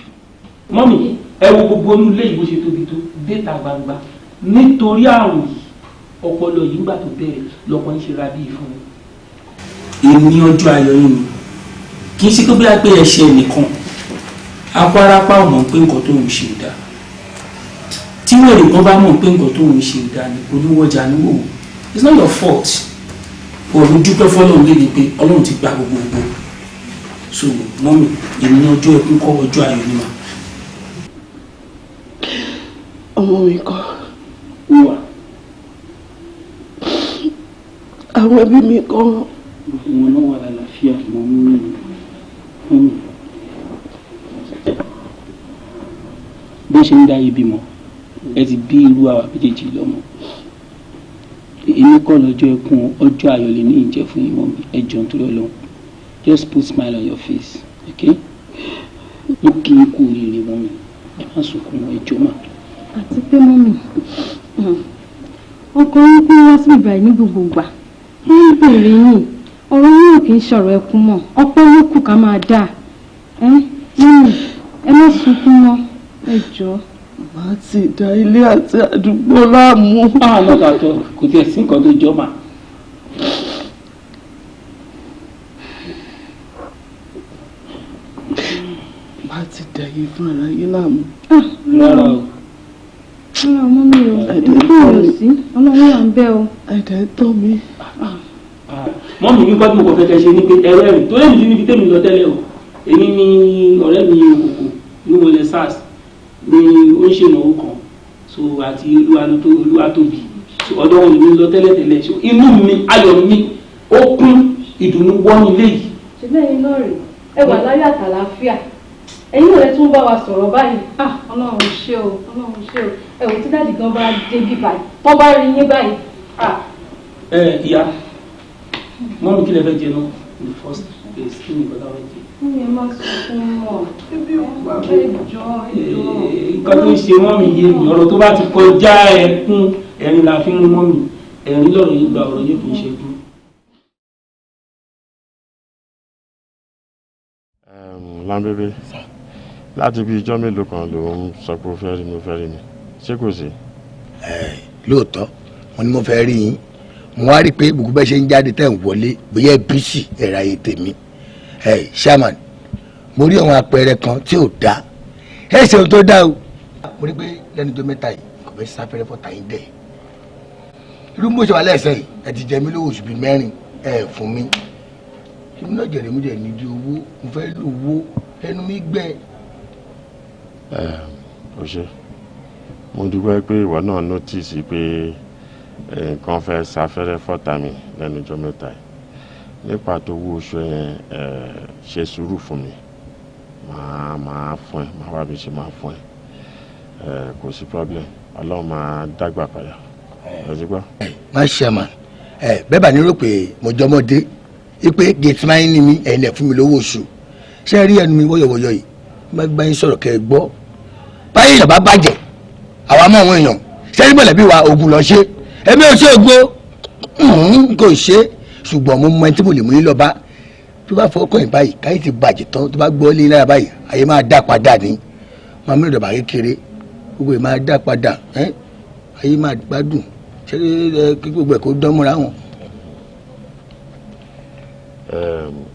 mummy, ẹ wo gbogbo inú ilé ìbò ṣe tóbi tó déta gbangba. Nítorí àrùn yìí, ọpọlọ yìí, ńgbà tó bẹ̀rẹ̀ lọkọ ń ṣe ra bíi fún mi. Èmi, ọjọ́ ayọ̀ yín ni. Kì í ṣe pé bóyá pé ẹ ṣe ẹnìkan apárapá ò mọ̀ pé nǹkan tó ń ṣe ò dáa. Tí wèrè kan bá mọ̀ pé nǹkan tó ń ṣe ò dáa ni oníwọ̀jà níwò. It's not your fault. Ọ̀run dúpẹ́ fọlọ́run léde pé Ọlọ́run ti gba gbogbo. So mummy, èmi, ọjọ́ ẹkún kọ́, ọjọ́ ayọ̀ ni mà. Ọmọ mi kọ́? Wà. Àwọn ẹbí mi kọ́? Wọn náà wà lálàáfíà. Mummy, mummy, bó ṣe ń dá ibi mọ́, ẹ ti bí irú àwa méjèèjì lọ́mọ. Èmi kọ́ lọ́jọ́ ẹkún, ọjọ́ ayọ̀ lè ní ìjẹ́ fún yín. Mummy, ẹ jọ̀ọ́, nítorí Ọlọ́run, just put smile on your face, okay? Mo kí n kú oríire. Mummy, ẹ má sunkún, ẹ jọ̀ọ́ mà. Àti pé mummy, ọkọ yín kún wá sí ìbàyìí ní gbogbo ìgbà, wọ́n ń bèrè yín. Ọ̀rọ̀ yín ò kì í ṣọ̀rọ̀ ẹkún mọ́, ọpẹ́ ló kù ká máa dà. Ẹ mummy, ẹ má sunkún mọ́, ẹ jọ̀ọ́. Màá ti da ilé àti àdúgbò láàmú. Ah, lọ́gà tó kò tiẹ̀ sí nǹkan tó jọ mà. Màá ti da yé fún ara yín láàmú. Rárá o. Rárá, mummy o, èmi kò rò sí. Ọlọ́run wà ń bẹ̀ o. Ẹ̀dẹ̀ tọ́ mi. Mummy mi, gbọ́dọ̀ mo kàn fẹ́ kẹ́ ṣe ni pé ẹ̀rọ ẹ̀rìn tó lè ní níbi tẹ́mi lọ tẹ́lẹ̀ o. Èmi ni ọ̀rẹ́ mi òkòkò ní wọlé SARS ní ó ń ṣènáwó kan, so àti Olúwatóbi, so ọ̀dọ̀ wọn lèmi lọ tẹ́lẹ̀tẹ́lẹ̀. So inú mi, ayọ̀ mi ó kún, ìdùnnú wọ́n ilé yìí. Ṣùgbọ́n ẹ̀yin náà rè é wà láyọ̀ àtàlàáfíà, ẹ̀yin náà lè tún bá wa sọ̀rọ̀ báyìí. Ah, Ọlọ́run ṣé o, Ọlọ́run ṣé o. Ẹ wò, tí daddy gan bá débi báyìí, tó bá rí yín báyìí, ah. Ẹ ìyá, mummy, kí lẹ fẹ́ jẹ náà in the first place? Kí ni nǹkan táwọn jẹ? Mummy, ẹ má sunkún mọ́, ẹ jọ̀ọ́, ẹ jọ̀ọ́. Nǹkan tó ń ṣe mummy yé mi. Ọ̀rọ̀ tó bá ti kọjá ẹkún, ẹ̀rín la fi ń rí. Mummy, ẹ̀rín lọ̀rọ̀ yìí gba, ọ̀rọ̀ yìí kì í ṣe kún. Lámbébé, láti bí ijọ́ mélòó kan ló ń sọ pé ó fẹ́ rí mi, ó fẹ́ rí mi. Ṣé kò sí? Lóòótọ́, wọn ni mo fẹ́ rí yín. Mo wá rí i pé gbogbo bẹ́ẹ̀ ṣe ń jáde tẹ̀ ń wọlé, bóyá bísí ẹ̀rọ ayé tèmi. Ẹ chairman, mo rí àwọn àpẹẹrẹ kan tí ò dáa. Ẹ ṣeun tó dáa o. Mo rí i pé lẹ́nu tó mẹ́ta yìí kò fẹ́ sáfẹ́rẹ́ fọ́ta yín dẹ̀. Irú mo ṣe wà lẹ́sẹ̀ yìí, ẹ ti jẹ mí lówó oṣù bíi 4, ẹ fún mi. Èmi náà jẹ̀rẹ̀, mi jẹ̀ nídìí owó, mo fẹ́ lò owó, ẹnu mi gbẹ. Ẹ ò ṣe, mo dúpẹ́ pé ìwọ náà notice pé nǹkan fẹ́ sáfẹ́rẹ́ fọ́ta mi lẹ́nu ọjọ́ mẹ́ta yìí. Nípa tó owó oṣù yẹn, ṣe sùúrù fún mi, máa fún ẹ, máa wá bí ṣe máa fún ẹ. Kò sí problem, Ọlọ́run máa dágbà padà. Ẹ ti gbọ́. Má chairman, ẹ bẹ́ẹ̀ bá ní rò pé mo jọmọdé ipe gate man ní mi, ẹ̀yin lẹ̀ fún mi lówó oṣù. Ṣé ẹ rí ẹnu mi wọ́yọ̀wọ́yọ̀ yìí? Má gbá yín sọ̀rọ̀ kẹ́ ẹ gbọ́. Báyìí èèyàn bá bàjẹ́, àwa mọ̀ àwọn èèyàn. Ṣé ẹ rí mọ̀lẹ́bí wa, ogun lọ ṣe èmi ò ṣe ògo kò ṣe, ṣùgbọ́n mo mọ ẹni tí mo lè mú yín lọ bá. Tó bá fọwọ́ kàn yín báyìí, káyé ti bàjẹ́ tán, tó bá gbọ́ lé lára báyìí, ayé máa dá padà ní máa mú ìdọ̀bà kékeré, gbogbo ẹ̀ máa dá padà, ayé máa gbádùn. Ṣé kí gbogbo ẹ̀ kó dán mọ́ra wọn.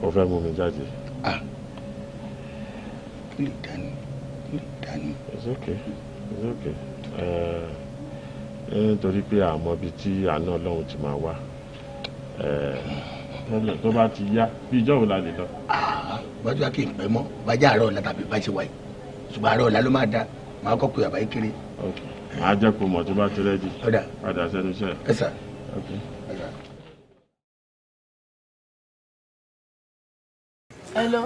O fẹ́ mú mi jáde. Ah, kí lè dání, kí lè dání. It's okay, it's okay. Nítorí pé àmọ́ ibi tí àánú Ọlọ́run ti máa wá. Tẹ́lẹ̀ tó bá ti yá, bí ìjọ́ wo la lè lọ? Bọ́jú wa kì í pẹ́ mọ́, bájá àárọ̀ ọ̀la tàbí bá ṣe wáyé, ṣùgbọ́n àárọ̀ ọ̀la ló máa da, màá kọ́ pé bàbá yìí kéré. Màá jẹ́ kó mọ̀ tó bá ti ready. Ọ̀dà. Padà sẹ́nu iṣẹ́. Ẹ sà. Okay. Hello.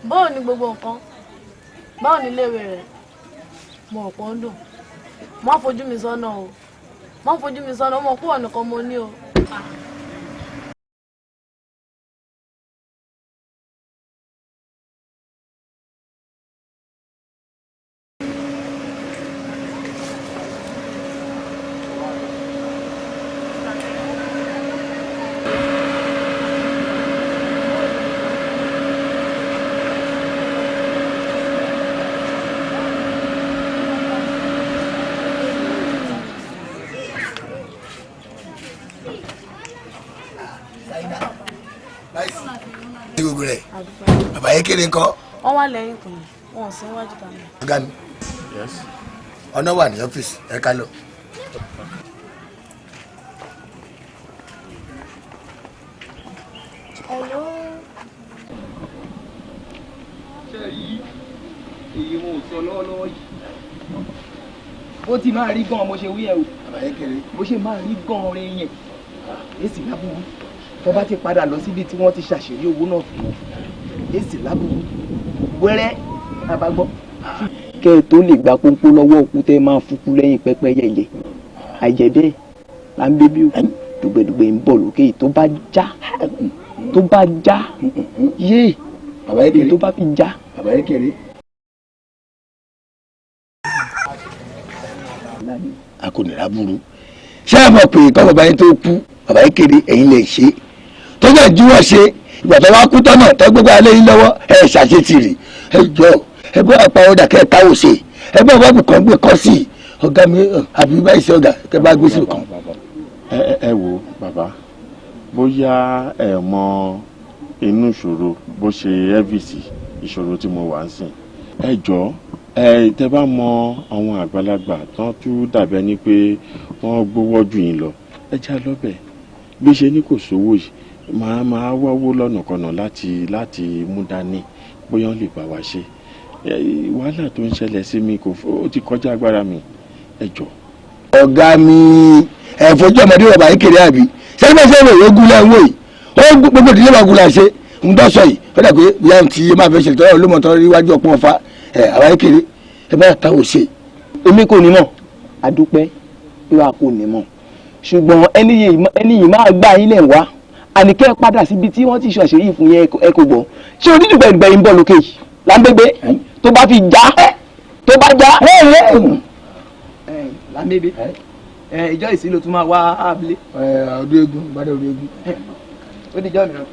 Báwo ni gbogbo nǹkan? Báwo ni iléèwé rẹ̀? Mo rò pé ó ń dùn. Má fojú mi sọ́nà o. Má fojú mi sọ́nà, ó mọ̀ pé ìwọ nìkan mo ní o. Ní gbogbo rẹ̀, bàbá yìí kéré ńkọ́? Wọ́n wà lẹ́yìn kùn mí, wọn ò sí níwájú tàbí. Ọ̀gá mi, ọ̀nà wà ní ọ́fíìsì, ẹ ká lọ. Hello. Ṣe rí èyí mo sọ lọ́wọ́lọ́wọ́ yìí, ó ti máa rí gan-an mo ṣe wí ẹ o, bó ṣe máa rí gan-an rẹ yẹn èsì lábúrú tó bá ti padà lọ síbi tí wọ́n ti ṣàṣírí owó náà fún wọn, èsì lábúrú wẹ́rẹ́ abágbọ́. Kẹ́ ẹ tó lè gba pọ́npọ́ lọ́wọ́ òkú tẹ́ máa fúkú lẹ́yìn pẹ́pẹ́ yẹ̀yẹ̀, àìjẹ́ bẹ́ẹ̀ là ń bébí òkú dùgbẹ̀dùgbẹ̀ ń bọ̀ lókè tó bá já, tó bá já yé, èyí tó bá fi já. Bàbá yìí kéré. A kò ní lábúrú. Ṣé ẹ mọ̀ pé kọ́ bàbá yín tó kú, bàbá yìí kéré, ẹ̀yin lè ṣe tó jẹ́ ìjúwọ́ ṣe ìgbà tó wá kú tọ́nà tó gbégbá alẹ́ yín lọ́wọ́, ẹ ṣàṣetìrì, ẹ jọ ẹ bọ́ àpá ọ̀dà kẹ́ ẹ táwò ṣe, ẹ bọ́ bọ́ọ̀bù kan gbé kọ́ sí ọ̀gá mi àbí báyìí sí ọ̀gá kẹ́ bá gbé sí kan. Ẹ wo bàbá, bóyá ẹ mọ inú ìṣòro bó ṣe ẹ́fíìsì ìṣòro tí mo wà ń sìn, ẹ jọ ẹ tẹ bá mọ àwọn àgbàlagbà tán tún dàbí ẹni pé wọ́n gbówó jù yín lọ, ẹ já lọ́bẹ̀. Bí ṣe ní kò sówó yìí, máa wáwó lọ́nàkọnà láti mú dání, bóyá wọ́n lè bá wa ṣe. Wàhálà tó ń ṣẹlẹ̀ sí mi kò, ó ti kọjá agbára mi, ẹ jọ. Ọ̀gá mi, ẹ fojú ọmọdé bàbá yìí kéré àbí sẹ́ni bá ṣe wò ó gún lẹ́wọ̀ yìí, ó gbogbo ìdílé wa gún la ṣe ń bọ́ sọ yìí, ó dà pé ìyá ti máa fẹ́ ṣètò ọ̀rọ̀ lómọ̀tọ́ ríwájú ọpọ́n ọ̀fà ẹ̀ àwa yìí kéré, ẹ bá ta ò ṣe. Èmi kò ní mọ̀, àdúpẹ́ pé wa kò ní mọ̀, ṣùgbọ́n ẹni yìí máa gbá yín lẹ̀ wá, àníkẹ́ padà síbi tí wọ́n ti ṣàṣeyìí fún yẹn, ẹ kò gbọ́. Ṣé onídùgbẹ̀dùgbẹ̀ yìí ń bọ̀ lókè yìí lámbébé tó bá fi já, tó bá já. Lámbébé, ìjọ ìsìn ló tún máa wá abúlé. Ọdún eégún, gbádùn ọdún eégún. Ó dijọ́ mìíràn,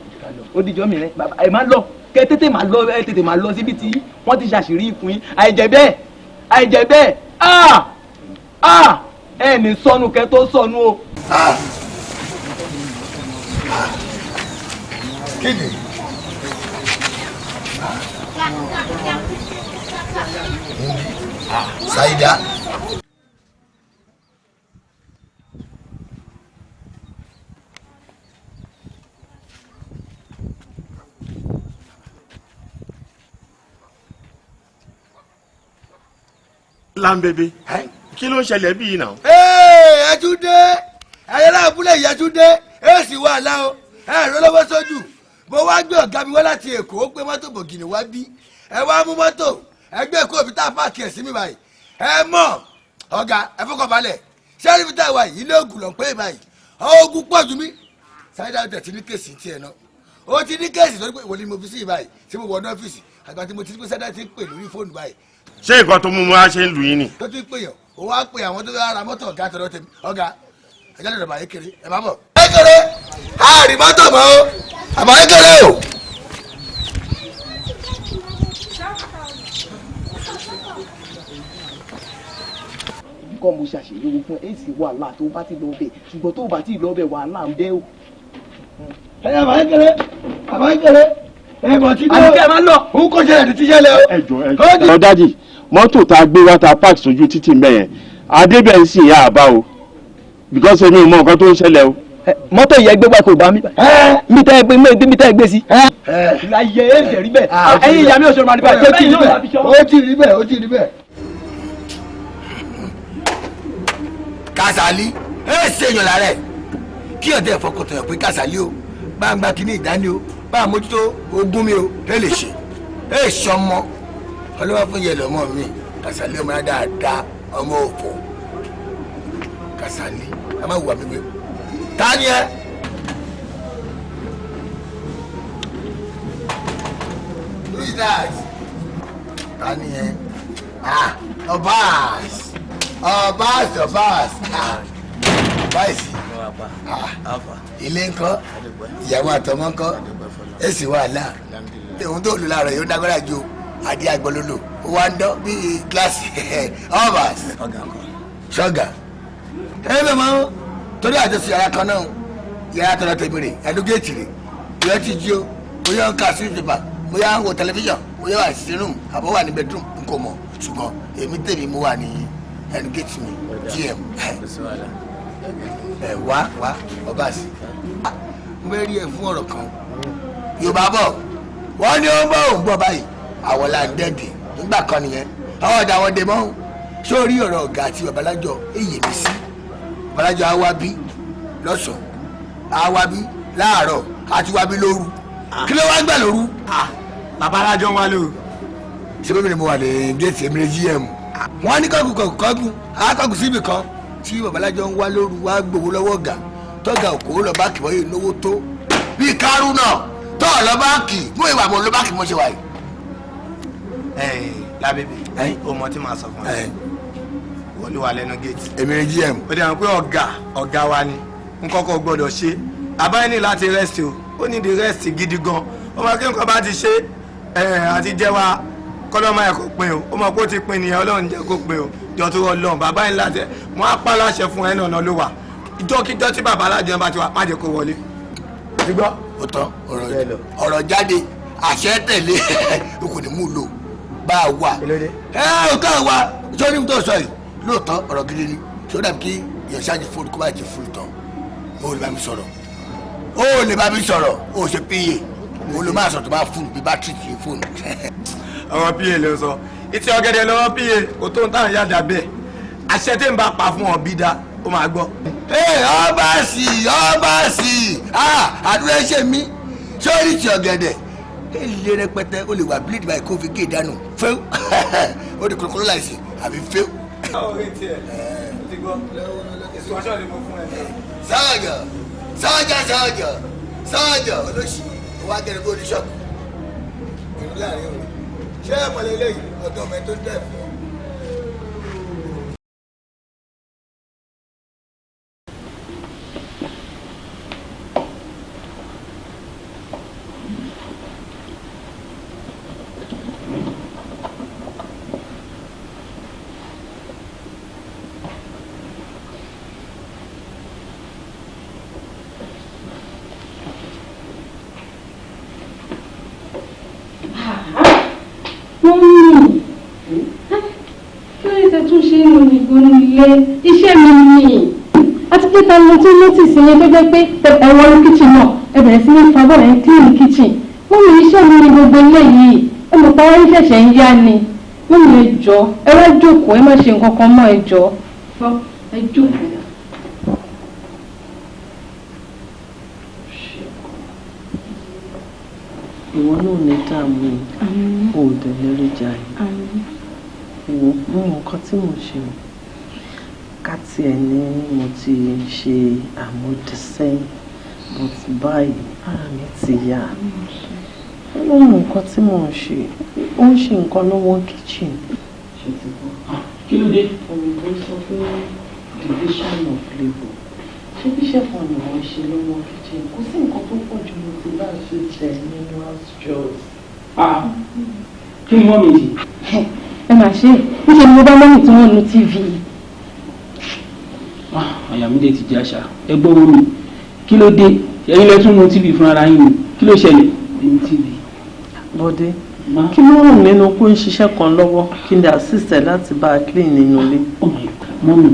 ó dijọ́ mìíràn, bàbá ẹ máa lọ, kẹ tètè máa lọ, ẹ tètè máa lọ síbi tí wọ́n ti ṣàṣírí fún yín, àìjẹ́ bẹ́ẹ̀, àìjẹ́ bẹ́ẹ̀, ẹ ní sọnù kẹ tó sọnù o. Kéde. Saida. Lámbébé, kí ló ń ṣẹlẹ̀ bíi náà? Ẹ tún dé, ayẹlẹ abúlé yìí, ẹ tún dé, ẹ sì wà láò, ẹ rọ lọ́wọ́ sójú. Mo wá gbé ọ̀gá mi wá láti Èkó, ó gbé mọ́tò bògìnì wá bí, ẹ wá mú mọ́tò, ẹ gbé Èkó òbí tá a páàkì ẹ̀ sí mi báyìí. Ẹ mọ̀ ọ̀gá, ẹ fọkàn balẹ̀, sẹ́rí fi tá a wà yìí, ilé ògùn ló ń pè báyìí, oògùn pọ̀ jù mí. Sáyidá tẹ̀ ti ní kéèsì tiẹ̀ náà, ó ti ní kéèsì torí pé ìwọlé mo fi sí báyìí, tí mo wọ ní ọ́fíìsì àgbà tí mo ti ní pé sáyidá ti ń pè lórí fóònù báyìí. Ṣé nǹkan tó mú mi wá ṣe ń lù yín ni? Tó ti ń pè yàn, ó wá pè àwọn tó fẹ́ ra mọ́tò ọ̀gá tọ̀dọ̀ tèmi, ọ̀gá ẹ̀jẹ̀ lọ́dọ̀ bàyẹ̀ kéré, ẹ má bọ̀. Kékeré, a rí mọ́tò mọ́ o, àbọ̀ kékeré o. Kọ́ mo ṣàṣeyọrí owó fún èsì wàhálà tó bá ti lọ bẹ̀, ṣùgbọ́n tó bá ti lọ bẹ̀ wàhálà ń bẹ o. Ẹ àbá kékeré, àbá kékeré, ẹ bọ̀ tí dé o. Àbíkẹ́ máa lọ. Òun kò ṣẹlẹ̀ ti ṣẹlẹ̀ o. Ẹ jọ, ẹ jọ dájì, mọ́tò tá a gbé wá tá a park sójú títì ń bẹ̀ yẹn, adébẹ̀ ń sìn yá àbá o, because èmi ò mọ nǹkan tó ń ṣẹlẹ̀ o. Mọ́tò yẹn gbé wá kò bá mi. Mi tẹ́ gbé mi tẹ́ gbé sí. Láyé ẹ̀ rí bẹ́ẹ̀. Ẹ̀yin ìyá mi ò sọ̀rọ̀ màdìbà ṣé kí n bẹ́ẹ̀. Ó ti rí bẹ́ẹ̀, ó ti rí bẹ́ẹ̀. Kásálí ẹ ṣèyàn lára ẹ kí ọ̀dẹ́ ìfọkàntàn yàn pé Kásálí o bá ń gba kínní ìdání o bá ń mójútó ogún mi o ẹ lè ṣe ẹ ṣọmọ ọlọ́wọ́ fún yẹn lọ́mọ mi Kásálí ọmọ dáadáa ọmọ òfò Kásálí ẹ má wùwà gbígbé ta ni ẹ. Who is that? Ta ni ẹ? Ah, Obas. Obas, Obas. Ah, Obas. Ah, ilé ńkọ́, ìyàwó àtọmọ ńkọ́, èsì wàhálà. Ohun tó lò láàárọ̀ yóò dágbára ju adé àgbọ̀lólò. Ó wá ń dán bíi gíláàsì. Obas. Ṣọ́gà. Ẹ bẹ̀ máa ń torí àjọṣe yàrá kan náà yàrá tọ̀dọ̀ tèmi rè ẹnu géètì rè bóyá ti jí o bóyá ń ka sí ìjọba bóyá ń wo tẹlifíṣàn bóyá wà sí rúùmù àbọ̀ wà ní bẹdúrúm n kò mọ̀ ṣùgbọ́n èmi tèmi mo wà ní ẹnu géètì mi gm ẹ wá wá ọba sí mo fẹ́ rí ẹ fún ọ̀rọ̀ kan. Yorùbá bọ̀ wọ́n ní ó ń bọ̀ òun bọ̀ báyìí àwọn là ń dẹ́ẹ̀dẹ̀ nígbà kan nìyẹn àwọn ọ̀dà àwọn dè mọ́ sórí ọ̀rọ̀ ọ̀gá àti babalájọ èyí mi sí babalájọ awabi lọ́sàn-án awabi láàárọ̀ àti wabi lóru kí ló wá gbà lóru. Babalájọ ń wá lóru. Ṣé bẹ́ẹ̀ ni mo wà ní géètì èmi ní gm. Wọ́n ní kọ́gùn kọ́gùn kọ́gùn akọ́gùn síbì kan tí babalájọ ń wá lóru wá gbowó lọ́wọ́ ọ̀gá tọ́gà òkòwò lọ báńkì wọ́n yìí náwó tó bíi kárú náà tọ́ ọ lọ báńkì mú ìwà mọ́ lọ báńkì mo ṣe wà yìí. Lábẹ́bí o mọ tí màá sọ fún ẹ wọ́n ló wà lẹ́nu géètì. Èmi ni gm. Ó dẹ̀ mọ̀ pé ọ̀gá wa ni nǹkan kò gbọ́dọ̀ ṣe àbáyé ní láti rest o ó ní di rest gidi gan ó mọ̀ kí nǹkan bá ti ṣe àti jẹ́ wa kọ́lọ́mọ ẹ̀ kò pin o ó mọ̀ kó ti pin nìyẹn Ọlọ́run jẹ́ kó pin o jọ tó Ọlọ́run bàbá yìí láti wọ́n á pa láṣẹ fún ẹ náà ló wà ìjọ́kíjọ́ tí bàbá alájọ bá ti wà má jẹ́ kó wọlé. Ti gbọ́ ó tán ọ̀rọ̀ jáde àṣẹ tẹ̀lé o kò ní mú lò bá a wà ẹ ò tán wa sọ́ni tó sọ yìí lóòótọ́ ọ̀rọ̀ gidi ni ṣé ó dàbí kí yàn ṣáàjì fóònù kó bá jẹ fóònù tán o lè bá mi sọ̀rọ̀ o lè bá mi sọ̀rọ̀ o ṣe pa o lè má sọ̀rọ̀ tó bá fóònù bí bátìrì kì í fóònù. Ọ̀rọ̀ pa ló sọ ìtì ọ̀gẹ̀dẹ̀ lọ́wọ́ pa kò tó ń tàn yàda bẹ́ẹ̀ àṣẹ tí ń bá pa fún ọ bí dá ó máa gbọ́. Ee ọba sì ọba sì àdúrà ṣe mí sórí ìtì ọ̀gẹ̀dẹ̀ èlé rẹpẹtẹ o lè wà bíléèdì báyìí kó fi gé ìdánù fẹ́ẹ́ ó di kòlókòló láìsí àbí fẹ́ẹ́. Sọ́ọ̀jọ̀ sọ́ọ̀jọ̀ sọ́ọ̀jọ̀ sọ́ọ̀jọ̀ olóṣì owó agẹrẹ bó oníṣọ́ọ̀kù ìlú láàrin òru ṣé ẹ mọ̀lẹ́ lẹ́yìn ọ̀dọ́ ọmọ ẹ tó ń dẹ̀ fún ọ. Iṣẹ́ mi ni àti pé ta ni mo tún notice yẹn tó jẹ́ pé ẹ wọnú kitchen náà ẹ bẹ̀rẹ̀ sí ní fabọ́ ẹ̀ ń clean kitchen wọ́n mi iṣẹ́ mi ni gbogbo eléyìí ẹ mọ̀ pé wọ́n ṣẹ̀ṣẹ̀ ń yá ni wọ́n mi ẹ jọ̀ọ́ ẹ wá jókòó ẹ má ṣe nǹkan kan mọ́ ẹ jọ̀ọ́ ẹ jókòó. Ìwọ náà ní dààmú o ò dẹ̀ lérí jà yìí wo mo mọ nǹkan tí mo ṣe o ká tiẹ̀ ní mo ti ṣe àmódísẹ́yìn but báyìí ara mi ti yá mo mọ nǹkan tí mo ń ṣe ó ń ṣe nǹkan lọ́wọ́ kitchen. Ṣe ti gbọ́. Kí ló dé? Òyìnbó sọ pé division of labour ṣé bíṣẹ́ kan ni wọ́n ṣe lọ́wọ́ kitchen kò sí nǹkan tó pọ̀ jù lọ sí bá a ṣe jẹ nínú house chores. Kí ni wọ́n mi ṣe? Ẹ mà ṣe níṣẹ́ ni mo bá mọ́mì tí wọ́n nu tv. Àyà mi dé ti já ṣá ẹ gbọ́ omi kí ló dé ẹ̀yin lẹ tún nu tv fún ara yín ni kí ló ṣẹlẹ̀ nu tv. Bọ́dé kí ló rùn nínú kó ń ṣiṣẹ́ kan lọ́wọ́ kí n lè assist ẹ̀ láti bá a clean nínú ilé. Mọ́mì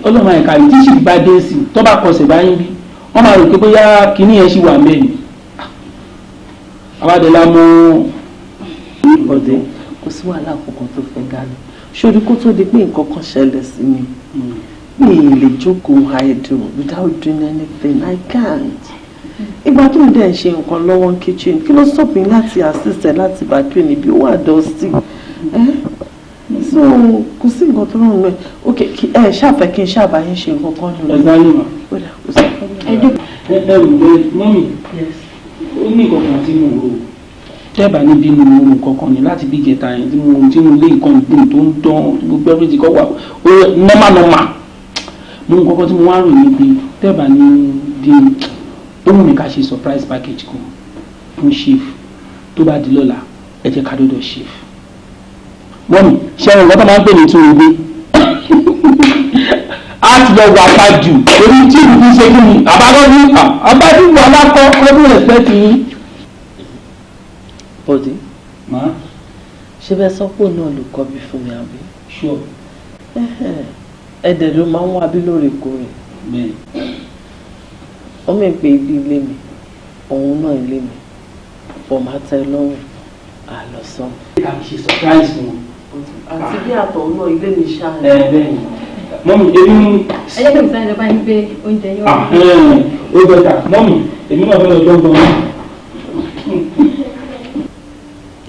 Ọlọ́run àìka yìí tí sì bá dé sí tó bá kọsẹ̀ báyìí bí wọ́n máa rò pé bóyá kinní yẹn ṣì wà mẹ́rin àwádẹ́lá mú. Bọ̀dé, kò sí wàhálà kankan tó fẹ́ ga lọ sórí kó tó di pé nǹkan kan ṣẹlẹ̀ sí mi, mi ì lè jókòó idle without doing anything. I can't. Ìgbà tó ń dẹ̀ ń ṣe nǹkan lọ́wọ́ ní kitchen, kí ló stop mi láti assist ẹ láti bá clean ibi ó wà dusty ẹ? So kò sí nǹkan tó rọrùn mẹ́. Ok, ẹ ṣàfẹ́ kí n ṣàbáyé ṣe nǹkan kan nù. Exactly, ma. Ó dà, kò sí problem. Ẹ ẹ ẹ mummy, ó ní nǹkan kan tí mo rò tẹ́ẹ̀bà níbí nu nǹkan kan ní láti bí ìjẹta yẹn tí mo lé nǹkan dùn tó ń dán gbogbo everything kọ́ wà ó normal normal. Mo nǹkan kan tí mo wá rò ní pé tẹ́ẹ̀bà ní bí ó wù mí ká ṣe surprise package kan fún chief. Tó bá di lọ́la, ẹ jẹ́ ká dọ́dọ̀ chief. Mummy, ṣé ẹ̀rọ nǹkan tó máa ń pè ní tún ìgbé a ti lọ wà pàjù orí tí ìlú fi ṣe kí ni àbákọ́ ní àbádùn alákọ̀ ọdún respect yín. Bọ̀dé, ṣé bẹ́ẹ̀ sọ́pọ̀ náà ló kọ́ bí fún mi, àbí? Sure. Ẹ̀dẹ̀ ló máa ń wá bí lóòrèkóòrè. Bẹ́ẹ̀. Ó mì pé ibi ilé mi, òun náà ilé mi, pọ̀ máa tẹ́ lọ́rùn àlọ́sàn. Ká ṣe surprise fún wọn. Àti bí àtọ̀hún náà ilé mi ṣáà. Ẹ bẹ́ẹ̀ ni mummy, èmi. Ẹ jẹ́ kí n sáré lọ bá yín gbé oúnjẹ yín wá. Ó better, mummy, èmi náà fẹ́ lọ dọ́gbọ́n.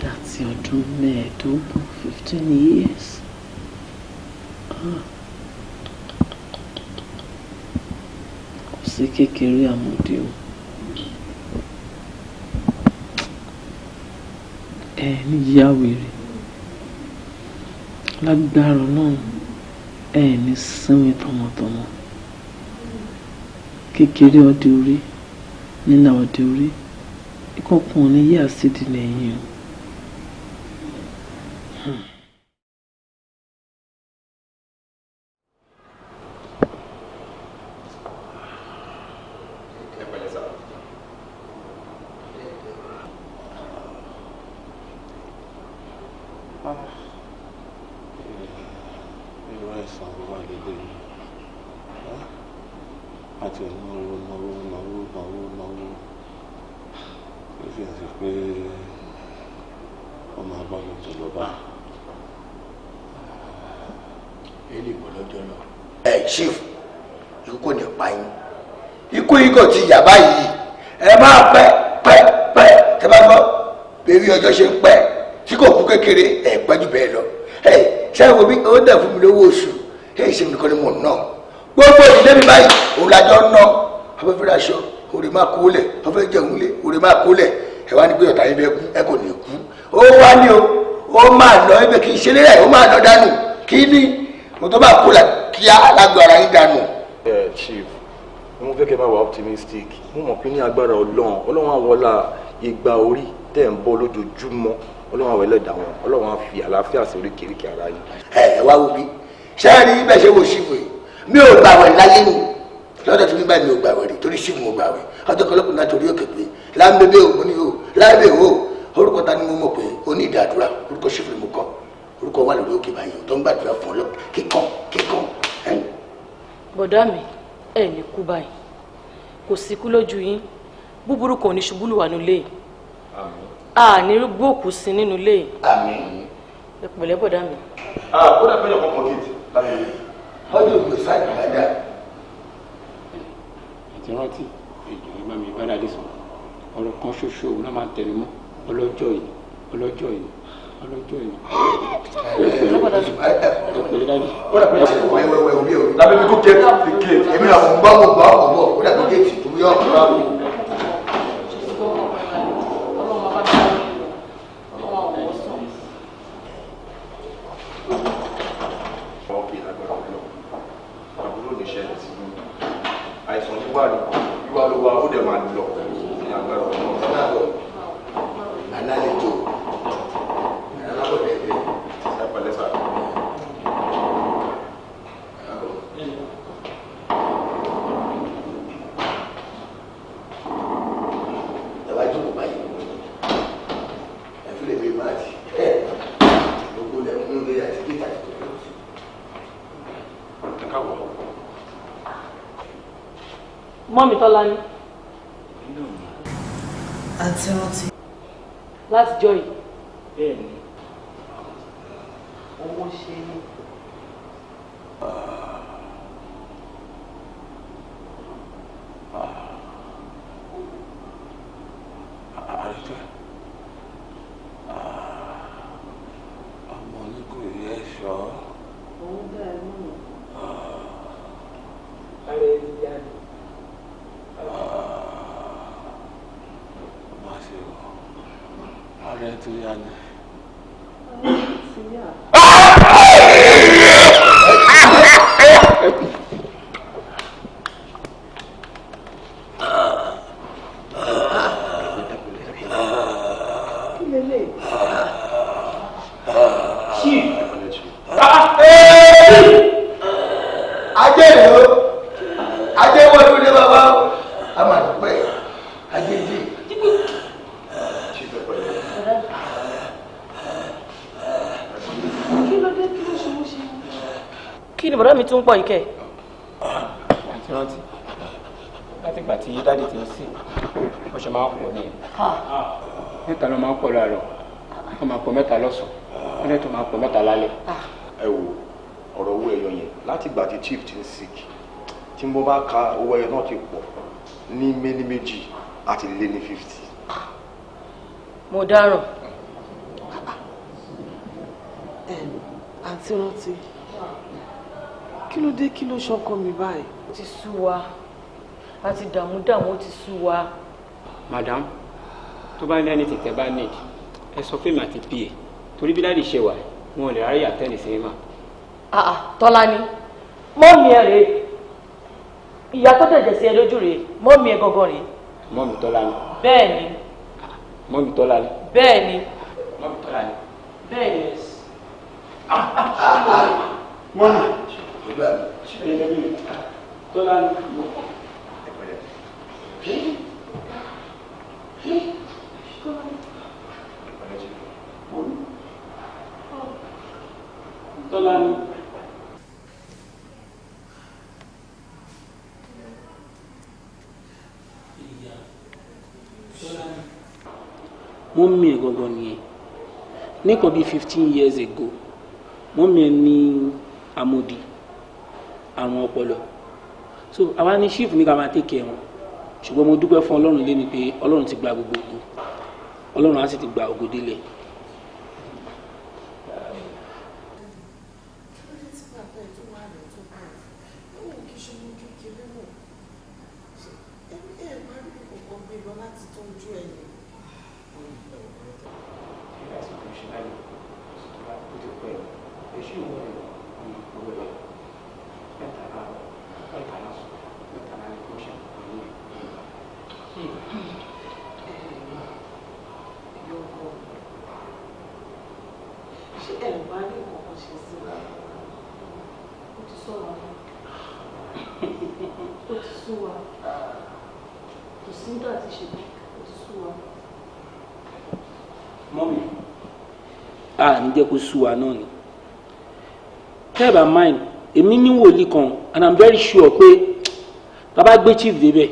Láti ọdún 15, 15 years. Ah. Kò sí kékeré àmọ̀dé o. Ẹ ní yá wèrè lágbára náà, ẹ ní sinmi tọmọtọmọ. Kékeré ọdẹ orí nínà ọdẹ orí ìkọkùn ní yíyà sídìí lẹ́yìn o. Irú àìsàn wo wà lélẹ́yìí? Àti náwó náwó náwó náwó náwó, ó sì ń sè pé ọmọ abálòjọ lọ bá. Ẹ lè bọ́ lọ́jọ́ lọ. Ẹ chief, ikú kò ní pa yín, ikú yìí kò ti yà báyìí. Ẹ máa pẹ́ pẹ́ pẹ́. Tẹ́ bá gbọ́ bèbí ọjọ́ ṣe ń pẹ́ tí kò kú kékeré, ẹ pẹ́ jù bẹ́ẹ̀ lọ. Ẹ ṣé wo bí ó dẹ̀ fún mi lówó oṣù, ẹ ṣe mi nìkan ni mò ń ná gbogbo ìdílé mi báyìí, òun làjọ ń ná. Afẹ́fẹ́ aṣọ òrè máa kó lẹ̀, afẹ́ jẹun lé òrè máa kó lẹ̀. Ẹ wá ní pé ọ̀tá yín bẹ́ẹ̀ kú, ẹ kò ní kú. Ó wá ní o, ó máa lọ ẹbẹ̀ kì í ṣe lérẹ̀, ó máa lọ dànù. Kí ni mo tó bá kó la kíá lágbo ara yín dànù. Ẹ chief, mo fẹ́ kẹ́ máa wà optimistic. Mo mọ̀ pé ní agbára Ọlọ́run, Ọlọ́run àwọlá igba orí tẹ̀ ń bọ́ lójoojúmọ́, Ọlọ́run àwọ̀ ẹlẹ́dàá wọn, Ọlọ́run á fi àlàáfíà sí oríkèéríkèé ara yín. Ẹ ẹ wá wo bí ṣé ẹ rí bẹ́ẹ̀ ṣe wo ṣìfù yìí, mi ò gbàwẹ̀ láyé mi lọ́dọ̀ tí mi báyìí, mi ò gbàwẹ̀ rí torí ṣìfù mo gbàwẹ̀. Ọjọ́ kan lọ́kùnrin láti orí òkè pé láńbébé ò, mo ní o láńbébé o. Orúkọ ta ni mo mọ̀ pé ó ní ìdádúrà? Orúkọ ṣìfù ni mo kọ. Orúkọ wà lórí òkè báyìí tó ń gbàdúrà fún ọ lọ kíkan kíkan. Bọ̀dá mi, ẹ ní kú báyìí, kò sí kú lójú yín. Búburú kò ní ṣubú lù wà nílé yìí, a ní gbóòkú sí nínú ilé yìí. Àmín. Ẹ pẹ̀lẹ́, bọ̀dá mi. Ó dà pé ọkọ̀ gate lábẹ́ ilé. Ọjọ́ ògbè sáà dáadáa. Àti rántí ìjọ ìgbà mi bá dàdí sọ ọ̀rọ̀ kan ṣoṣo, òun náà máa ń tẹnu mọ́: ọlọ́jọ́ yìí, ọlọ́jọ́ yìí, ọlọ́jọ́ yìí. Ó dà pé wẹ́wẹ́wẹ́ orí o. Lábẹ́ mi kò get the gate. Èmi náà mo ń gbọ́, mo gbọ́, mo gbọ́. Ó dàbí géètì tó yọ ọ̀rọ̀. Ok, lágbára Ọlọ́run, àbúrò ní ṣẹlẹ̀ sí mi. Àìsàn wíwá ni wíwá ló wá, ó dẹ̀ máa lọ ní agbára Ọlọ́run. Alálejò alábọ̀dẹ̀ ẹ̀. Ẹ pẹ̀lẹ́ sà. Ẹ wá jókòó báyìí, ẹ fi lè mi máa ti ẹ gbogbo lẹ mú lórí àti géètì àti tó. Ẹ káàbọ̀. Mọ́mí Tọ́lá ní. Àǹtí Rántí. Láti jọ yìí. Bẹ́ẹ̀ni. Owó ṣe é. Ọmọ ní kò yẹ ṣọ́. Òun dá ẹ mú. Ara ẹni yá ni. Má ṣe o, ara ẹ tó yá ni. Ajé rẹ̀ o, ajé wọlé ní bàbá o, a máa dúpẹ́ ajé dì. Kí ló dé, kí ló ṣe wọ́n ṣe? Kí ni bọ̀dá mi tún ń pọ̀ yìí kẹ̀? Àǹtí Rántí, láti ìgbà tí daddy ti ń sìn, wọ́n ṣe máa ń pọ̀ nìyẹn. Mẹ́ta ló máa ń pọ̀ láàárọ̀, wọ́n máa pọ̀ mẹ́ta lọ́sàn-án, wọ́n dẹ̀ tún máa pọ̀ mẹ́ta lálẹ́. Ẹ wo ọ̀rọ̀ owó ẹyọ yẹn, láti ìgbà tí chief ti ń sick, tí mo bá ka owó ẹyọ náà ti pọ̀ ní méní méjì àti lé ní 50. Mo dáràn. Àǹtí Rántí, kí ló dé, kí ló ṣọkọ mi báyìí? Ó ti sú wa, a ti dààmú dààmú, ó ti sú wa. Madam, tó bá ní anything tẹ́ bá need, ẹ sọ fún mi àti PA, torí bí daddy ṣe wà, wọn ò lè ráyè attend sí mà. Tọ́lá ni, mọ́mí ẹ rèé, ìyá tó dẹ̀jẹ̀ sí ẹ lójú rèé, mọ́mí ẹ gangan rèé. Mọ́mí Tọ́lá ni. Bẹ́ẹ̀ ni. Mọ́mí Tọ́lá ni. Bẹ́ẹ̀ ni. Mọ́mí Tọ́lá ni. Bẹ́ẹ̀ ni. Mọ́mí. Tọ́lá ni. Tọ́lá ni. Mọ́mí ẹ̀ gangan nìyẹn. Nìkan bíi 15 years ago, mọ́mí ẹ̀ ní àmọ̀dì, àrùn ọpọlọ. So àwa ní chief ní ká máa take care wọn, ṣùgbọ́n mo dúpẹ́ fún Ọlọ́run lé ní pé Ọlọ́run ti gba gbogbo ògo, Ọlọ́run á sì ti gba ògo délẹ̀. Ṣé ẹ wá ní nǹkan ṣe sí i? Ó ti sú wa, ó ti sú wa, kò sí nígbà tí ṣe, ó ti sú wa. Mọ́mí, a ní jẹ́ kó sú wa náà ni. Tẹ́ ẹ bá mind, èmi ní wòlíì kan and I'm very sure pé bàbá gbé chief débẹ̀,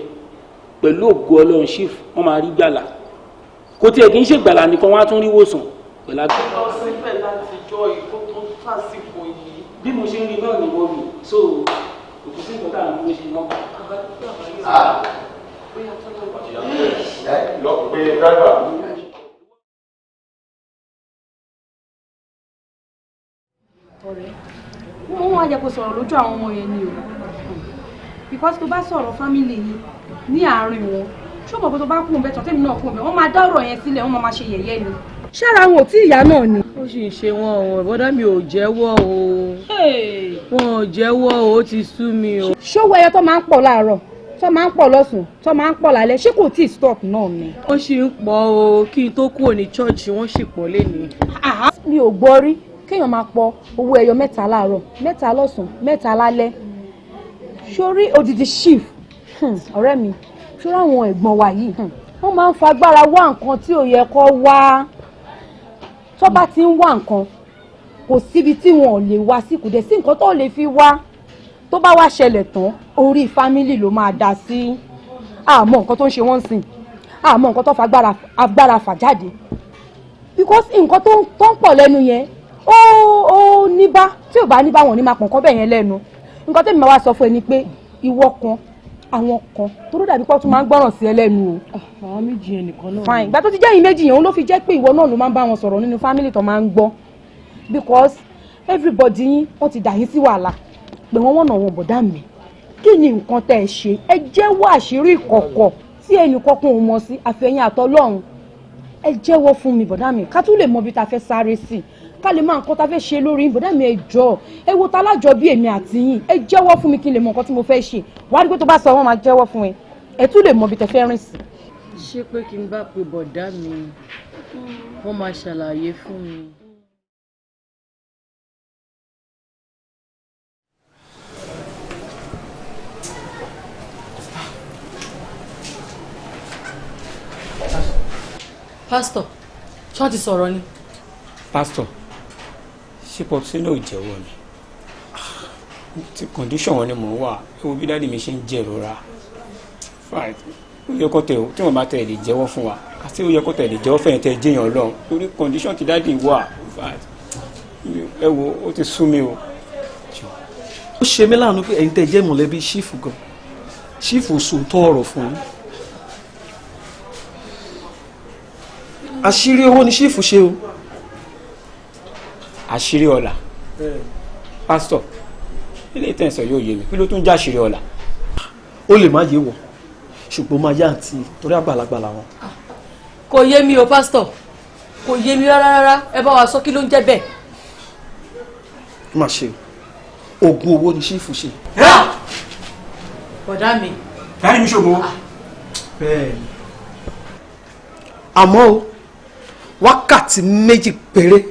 pẹ̀lú ògo Ọlọ́run, chief wọ́n máa rí gbàlà. Kò tiẹ̀ kì í ṣe gbàlà nìkan, wọ́n á tún rí wòsàn pẹ̀lú àgbà. Lọ síbẹ̀ láti jọ ìkó tó tásìkò yìí. Bí mo ṣe ń rí náà ni wọ́n mi, so kò sí nǹkan tá à ń dúró ṣe náà. Lọ pe driver. Ọ̀rẹ́, wọ́n wá jẹ́ kó sọ̀rọ̀ lójú àwọn ọmọ yẹn ni o, because tó bá sọ̀rọ̀ family yìí ní àárín wọn, ṣé o mọ̀ pé tó bá kú òun bẹ́ẹ̀ tán, tèmi náà kú òun bẹ́ẹ̀, wọ́n máa dá ọ̀rọ̀ yẹn sílẹ̀, wọ́n máa ṣe yẹ̀yẹ́ ni. Ṣára wọn ò tí ìyá náà ni. Ó sì ń ṣe wọn o, ìbọ́dá mi ò jẹ́wọ́ o, wọn ò jẹ́wọ́ o, ó ti sú mi o. Ṣówó ẹyọ tó máa ń pọ̀ láàárọ̀, tó máa ń pọ̀ lọ́sùn, tó máa ń pọ̀ lálẹ́, ṣé kò tí ì stop náà ni? Ó sì ń pọ̀ o, kí n tó kúrò ní church wọ́n sì pọ̀ lénìí. Mi ò gbọ́ rí kéèyàn máa pọ̀ owó ẹyọ mẹ́ta láàárọ̀, mẹ́ta lọ́sùn, mẹ́ta lálẹ́, sórí odidi chief. Ọ̀rẹ́ mi, sórí àwọn ẹ̀gbọ́n wa yìí, wọ́n máa ń fagbára wá nǹkan tí ò yẹ kó wá. Tó bá ti ń wá nǹkan, kò síbi tí wọn ò lè wá sí, kò dẹ̀ sí nǹkan tó lè fi wá. Tó bá wá ṣẹlẹ̀ tán, orí fámílì ló máa dá sí. Àmọ́ nǹkan tó ń ṣe wọ́n sìn, àmọ́ nǹkan tó fa agbára fà jáde, because nǹkan tó ń pọ̀ lẹ́nu yẹn ó níbá, tí ò bá níbá wọn ní máa pọ̀ nǹkan bẹ́ẹ̀ yẹn lẹ́nu. Nǹkan tẹ́mi máa wá sọ fún ẹ ni pé ìwọ kan, àwọn kan tó dàbí pé ó tún máa ń gbọ́ràn sí ẹ lẹ́nu o. Àwọn méjì yẹn nìkan náà. Fine, ìgbà tó ti jẹ́ yín méjì yẹn, òun ló fi jẹ́ pé ìwọ náà ló máa ń bá wọn sọ̀rọ̀ nínú family tó máa ń gbọ́, because everybody yín wọ́n ti dà yín sí wàhálà pé wọ́n wọ̀nà wọn. Bọ̀dá mi, kí ni nǹkan tẹ́ ẹ ṣe? Ẹ jẹ́wọ́ àṣírí ìkọ̀kọ̀ tí ẹnì kankan ò mọ̀ sí àfẹ̀yìn àtọlọ́run. Ẹ jẹ́wọ́ fún mi, bọ̀dá mi, ká tún lè mọ ibi tá a fẹ́ sáré sí, ká lè máa nǹkan tá a fẹ́ ṣe lórí. Bọ̀dá mi, ẹ jọ̀ọ́, ẹ wo ta lájọ bí èmi àti yín, ẹ jẹ́wọ́ fún mi kí n lè mọ nǹkan tí mo fẹ́ ṣe. Wàá rí pé tó bá sọ, wọ́n máa jẹ́wọ́ fún ẹ, ẹ tún lè mọ ibi tẹ́ fẹ́ rìn sí. Ṣé pé kí n bá pe bọ̀dá mi, wọ́n máa ṣàlàyé fún mi? Pásítọ̀, ṣé wọ́n ti sọ̀rọ̀ ni? Pásítọ̀, ṣé popsi náà ò jẹ́wọ́ ni? Ti condition wọn ni mò ń wà, ẹ wo bí daddy mi ṣe ń jẹ̀rora. Ó yẹ kó tẹ̀ tí wọ́n bá tẹ̀ lè jẹ́wọ́ fún wa, àti ó yẹ kó tẹ̀ lè jẹ́wọ́ fẹ̀yìn tẹ̀ jẹ́yàn lọ́hùn, torí condition ti daddy wà. Ẹ wo, ó ti sú mi o. Ó ṣe mí láàánú pé ẹ̀yin tẹ̀ jẹ́ mọ̀lẹ́bí ṣífù gan, ṣífù sòótọ́ ọ̀rọ̀ fún yín. Àṣírí owó ni ṣífù ṣe o. Àṣírí ọlà? Pásítọ̀, ilé ìtẹ̀sán yóò yé mi, kí ló tún já àṣírí ọlà? Ó lè má yé wọ, ṣùgbọ́n máa yá àǹtí, torí àgbàlagbà làwọn. Kò yé mi o, pásítọ̀, kò yé mi rárá rárá. Ẹ bá wa sọ, kí ló ń jẹ́ bẹ́ẹ̀? Má ṣe oògùn owó ni ṣífù ṣe. Bọ̀dá mi. Dárí mi ṣògo. Bẹ́ẹ̀ni, àmọ́ o, wákàtí 2 péré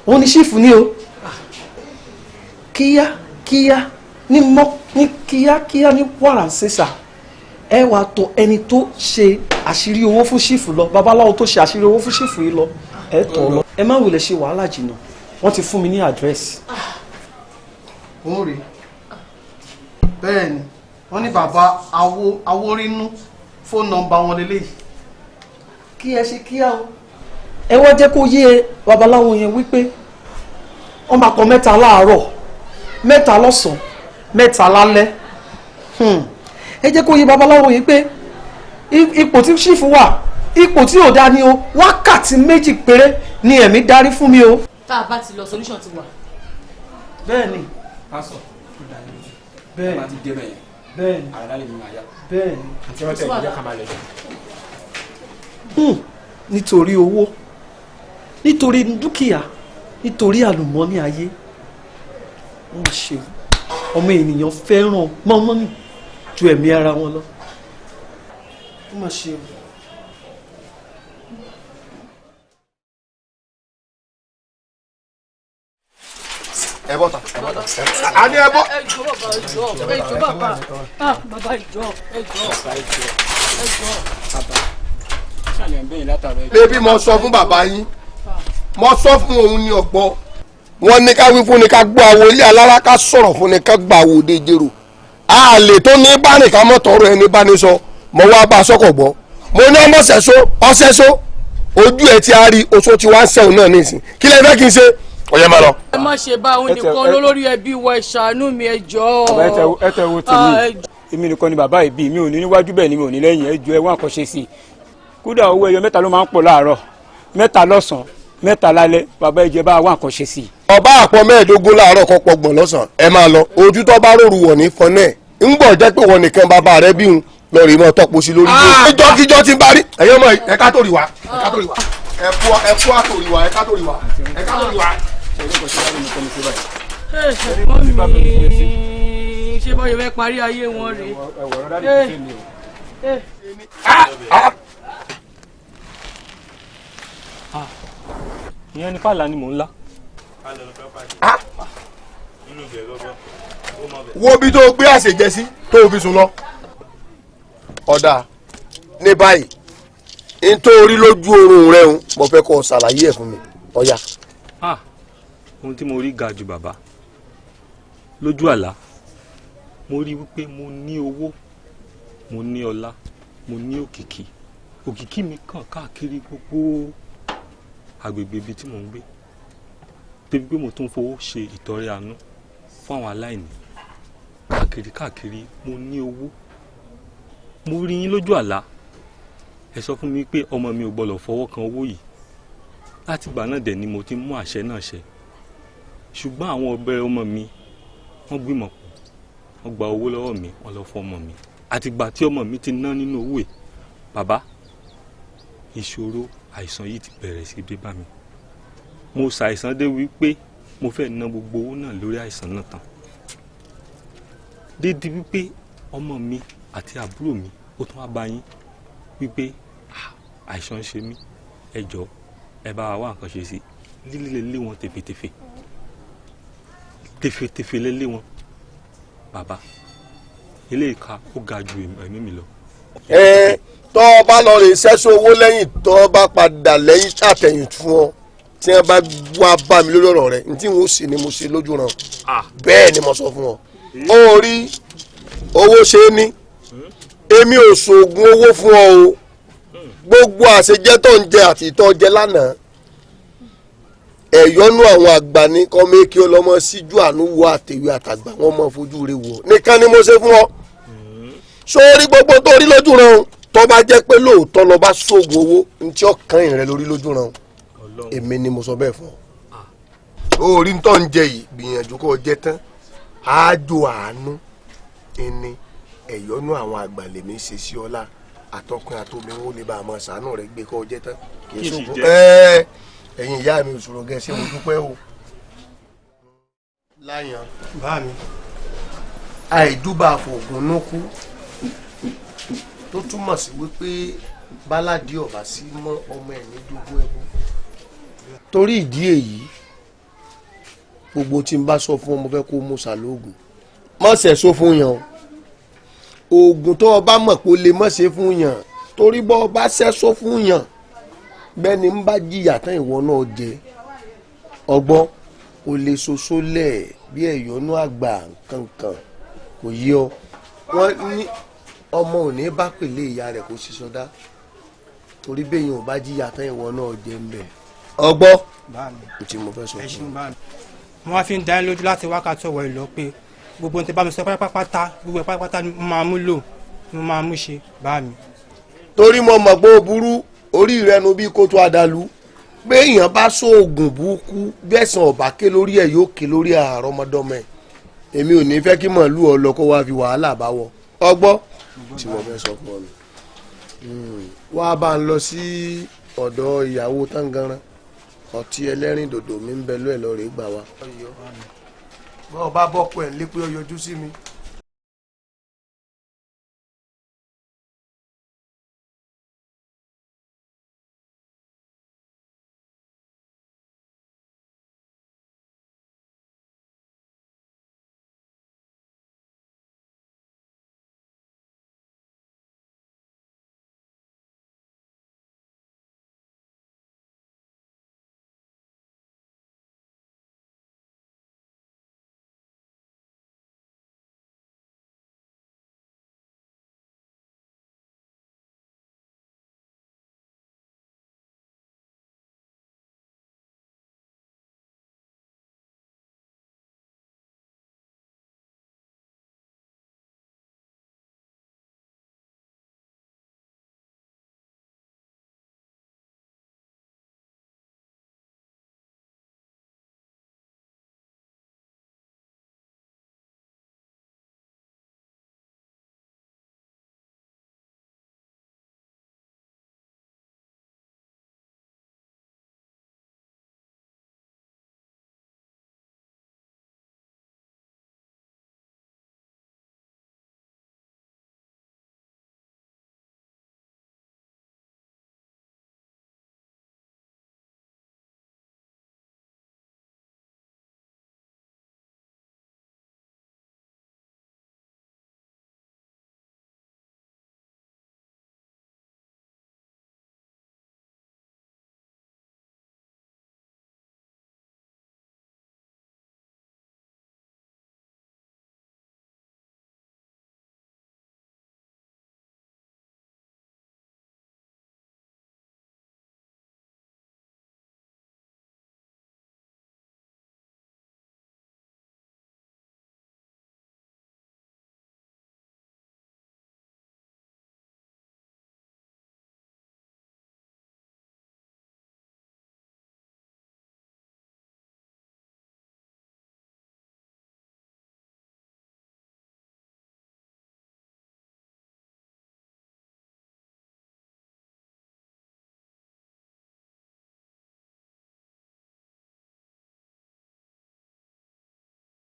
òun ni ṣífù ní o. Kíá kíá ní mọ́ ní kíákíá ní wàràǹsẹ̀sà, ẹ wàá tọ̀ ẹni tó ṣe àṣírí owó fún ṣífù lọ, babaláwo tó ṣe àṣírí owó fún ṣífù yìí lọ, ẹ tọ̀ lọ. Ẹ má wulẹ̀ ṣe wàhálà jìnnà, wọ́n ti fún mi ní àdírẹ́sì. Ó rèé, bẹ́ẹ̀ ni wọ́n ní bàbá awórínú, fóònù nọ́mbà wọn lélẹ́yìí, kí ẹ ṣe kíá o. Ẹ wá jẹ́ kó yé babaláwo yẹn wípé wọ́n máa kọ 3 láàárọ̀, 3 lọ́sàn-án, 3 lálẹ́. Ẹ jẹ́ kó yé babaláwo yìí pé ipò tí ṣífù wà, ipò tí ò dá ni o, wákàtí 2 péré ni ẹ̀mí darí fún mi o. Tá a bá ti lọ, solution ti wà. Bẹ́ẹ̀ni. Pásítọ̀, bẹ́ẹ̀ ni, bá ti débẹ̀ yẹn, bẹ́ẹ̀ni, àrà lè mi máa yá. Bẹ́ẹ̀ni. Àti wọ́n tẹ̀ ìjẹ́ ká máa lọ jù. Nítorí owó, nítorí dúkìá, nítorí àlùmọ́nì ayé, wọ́n ṣe ọmọ ènìyàn fẹ́ràn mọ́mọ́nì ju ẹ̀mí ara wọn lọ. Wọ́n máa ṣe. Ẹ bọ́ta, ẹ bọ́ta, a ní ẹ bọ́. Ẹ jọ̀ọ́ bàbá, ẹ jọ̀ọ́, ẹ jọ̀ọ́ bàbá, bàbá ẹ jọ̀ọ́, ẹ jọ̀ọ́, ẹ jọ̀ọ́. Bébí, mo sọ fún bàbá yín, mo sọ fún òun ní ọgbọ́. Wọ́n ní ká wí fún ni ká gbọ́ àwo ilé alára, ká sọ̀rọ̀ fún ni ká gba àwo òde jèrò. A lè tó ní bá nìkan mọ́ tọrọ ẹni bá ní sọ, mo wá bá a sọ́kọ̀ gbọ́. Mo ní ọmọ ṣẹ̀ṣó, ọṣẹ́ṣó, ojú ẹ̀ ti a rí oṣó tí wàá ń sẹ́wọ̀n náà nísìn. Kí lẹ fẹ́ kí n ṣe? Ọ̀yẹ́ máa lọ. Ẹ má ṣe bá òun nìkan lólórí ẹbí wa, ẹ ṣàánú mi, ẹ jọ̀ọ́. Ẹ tẹ wo tèmi, èmi nìkan ni bàbá ìbí mi ò ní níwájú, bẹ́ẹ̀ ni mi ò ní lẹ́yìn. Ẹ jọ̀ọ́, ẹ wá nǹkan ṣe sí i. Kódà owó ẹyọ 3 ló máa ń pọ̀ láàárọ̀, 3 lọ́sàn-án, 3 lálẹ́. Bàbá, ẹ jọ̀ọ́, bá wá nǹkan ṣe sí i. Ọba àpọ̀ 15 láàárọ̀ kọ́ pọ̀gbọ̀n lọ́sàn-án, ẹ máa lọ. Ojú tó bá rorù wọ̀ ní fọ́nà ẹ̀ ń bọ̀ jẹ́ pé wọ́n nìkan bàbá rẹ bí òun lọ rí mọ́ tọ́pọ̀ sí lórí. Ìjọ́kíjọ́ ti ń bá rí ẹ̀yọ́ mọ́ ẹ ká tó rí wa, ẹ ká tó rí wa, ẹ kú àtòrí wa, ẹ ká tó rí wa, ẹ ká tó rí wa. Ṣé báyọ̀ fẹ́ parí ayé wọn rèé? Ìyẹn ni fàlà ni mò ń lá. Wo bí tó gbé àṣejẹ sí tó fi sùn lọ. Ọ̀dà ní báyìí, nítorí lójú oorun rẹ ń mo fẹ́ kó o ṣàlàyé ẹ̀ fún mi. Ọ̀yà. Ohun tí mo rí ga ju bàbá lójú àlá, Mo rí wípé mo ní owó, mo ní ọlá, mo ní òkìkí. Òkìkí mi kàn káàkiri gbogbo agbègbè ibi tí mò ń gbé, débi pé mo tún fowó ṣe ìtọrẹ àánú fún àwọn aláìní káàkiri káàkiri. Mo ní owó. Mo rí yín lójú àlá, ẹ sọ fún mi pé ọmọ mi ò gbọ́dọ̀ fọwọ́ kan owó yìí. Látìgbà náà dẹ̀ ni mo ti mú àṣẹ náà ṣẹ. Ṣùgbọ́n àwọn ọbẹ̀ ọmọ mi wọ́n gbìmọ̀ pọ̀, wọ́n gba owó lọ́wọ́ mi, wọ́n lọ fún ọmọ mi. Àtìgbà tí ọmọ mi ti ná nínú owó ẹ̀, bàbá, ìṣòro àìsàn yìí ti bẹ̀rẹ̀ sí dé bá mi. Mo ṣàìsàn dé wípé mo fẹ́ ná gbogbo owó náà lórí àìsàn náà tán, dédi wípé ọmọ mi àti àbúrò mi ó tún wá bá yín wípé àìsàn ń ṣe mí, ẹ jọ̀ọ́ ẹ bá wa wá nǹkan ṣe sí. Lílé lé wọn tèfètèfè, tèfètèfè lé wọn. Bàbá, ilé ìka ó ga ju ẹ̀mí mi lọ. Ẹ tọ́ ọ bá lọ rè sẹ́sọ owó lẹ́yìn, tọ́ ọ bá padà lẹ́yìn ṣàtẹ̀yìn fún ọ, tí wọ́n bá wá bá mi lórí ọ̀rọ̀ rẹ, ní tí wọ́n sì ni mo ṣe lójú ràn. Bẹ́ẹ̀ ni mo sọ fún ọ. Ó rí owó ṣe é ní, èmi ò ṣoògùn owó fún ọ o. Gbogbo àṣejẹ tó ń jẹ àti ìtọ́ jẹ lánàá, ẹ̀yọ́nú àwọn àgbà ní kọ́mẹ́kí ọlọ́mọ síjú àánú wo àtẹ̀wé àtàgbà wọn mọ̀ fojú rẹ wò nìkan ni mo ṣe fún ọ. Sórí gbogbo tó rí lójú ràn o, tó bá jẹ́ pé lóòótọ́ lọ bá ṣoògùn owó, ní tí ọkàn rẹ lórí lójú ràn o, èmi ni mo sọ bẹ́ẹ̀ fún ọ. Ó rí tó ń jẹ yìí, gbìyànjú kó o jẹ tán. Àájò àánú ẹni ẹ̀yọ́nú àwọn àgbà lèmi ṣe sí ọlá àtọkùn àtomi wọn lè bá a máa ṣàánú rẹ gbé kó o jẹ tán. Kì í ṣoògùn ẹ. Ẹ̀yin ìyá mi òṣòro gẹ̀ẹ́sì, mo dúpẹ́ o. Láyàn. Bá mi. Àìdúbà fògùn núkú, tó túmọ̀ sí wípé báládì ọ̀bà sí mọ́ ọmọ ẹ̀ ní jogún ẹ̀bùn. Torí ìdí èyí, gbogbo tí n bá sọ fún ọ, mo fẹ́ kó mú sàlóògùn. Má ṣe sọ fún yàn o. Oògùn tó o bá mọ̀ pé o lè má ṣe fún yàn, torí bọ́ ọ bá ṣẹ́sọ fún yàn, bẹ́ẹ̀ ni ń bá jìyà tán ìwọ náà jẹ ọgbọ́n. O lè soso lẹ̀ bí ẹ̀yọ́nú àgbà kankan kò yí ọ. Wọ́n ní ọmọ ò ní bá pèlè ìyá rẹ̀ kó sì sọdá, torí bẹ́ẹ̀ yẹn ò bá jìyà tán ìwọ náà jẹ ń bẹ̀. Ọgbọ́n tí mo fẹ́ sọ fún ọ. Mo wá fi ń dá yín lójú láti wákàtí ọ̀wọ̀ ìlọ pé gbogbo ohun tí bá mi sọ pátápátá, gbogbo ẹ̀ pátápátá ni mo máa mú lò, mo máa mú ṣe, bá mi. Torí mo mọ̀ pé ó burú orí rẹ nu bí kótó àdàlú, pé èèyàn bá sóògùn burúkú bẹ́sàn ọ̀bà ké lórí ẹ̀ yóò ké lórí àrọ́mọdọ́mọ ẹ̀. Èmi ò ní fẹ́ kí màálù ọ lọ kó wá fi wàhálà bá wọ. Ọgbọ́n tí mo fẹ́ sọ fún ọ nù. Wá bá ń lọ sí ọ̀dọ̀ ìyàwó Táǹgàrán, ọtí ẹlẹ́rìn dòdò mi ń bẹ lóẹ̀ lọ rèé gbà wá. Bọ́ ọ bá bọ́kọ ẹ̀ lé pé ó yọjú sí mi.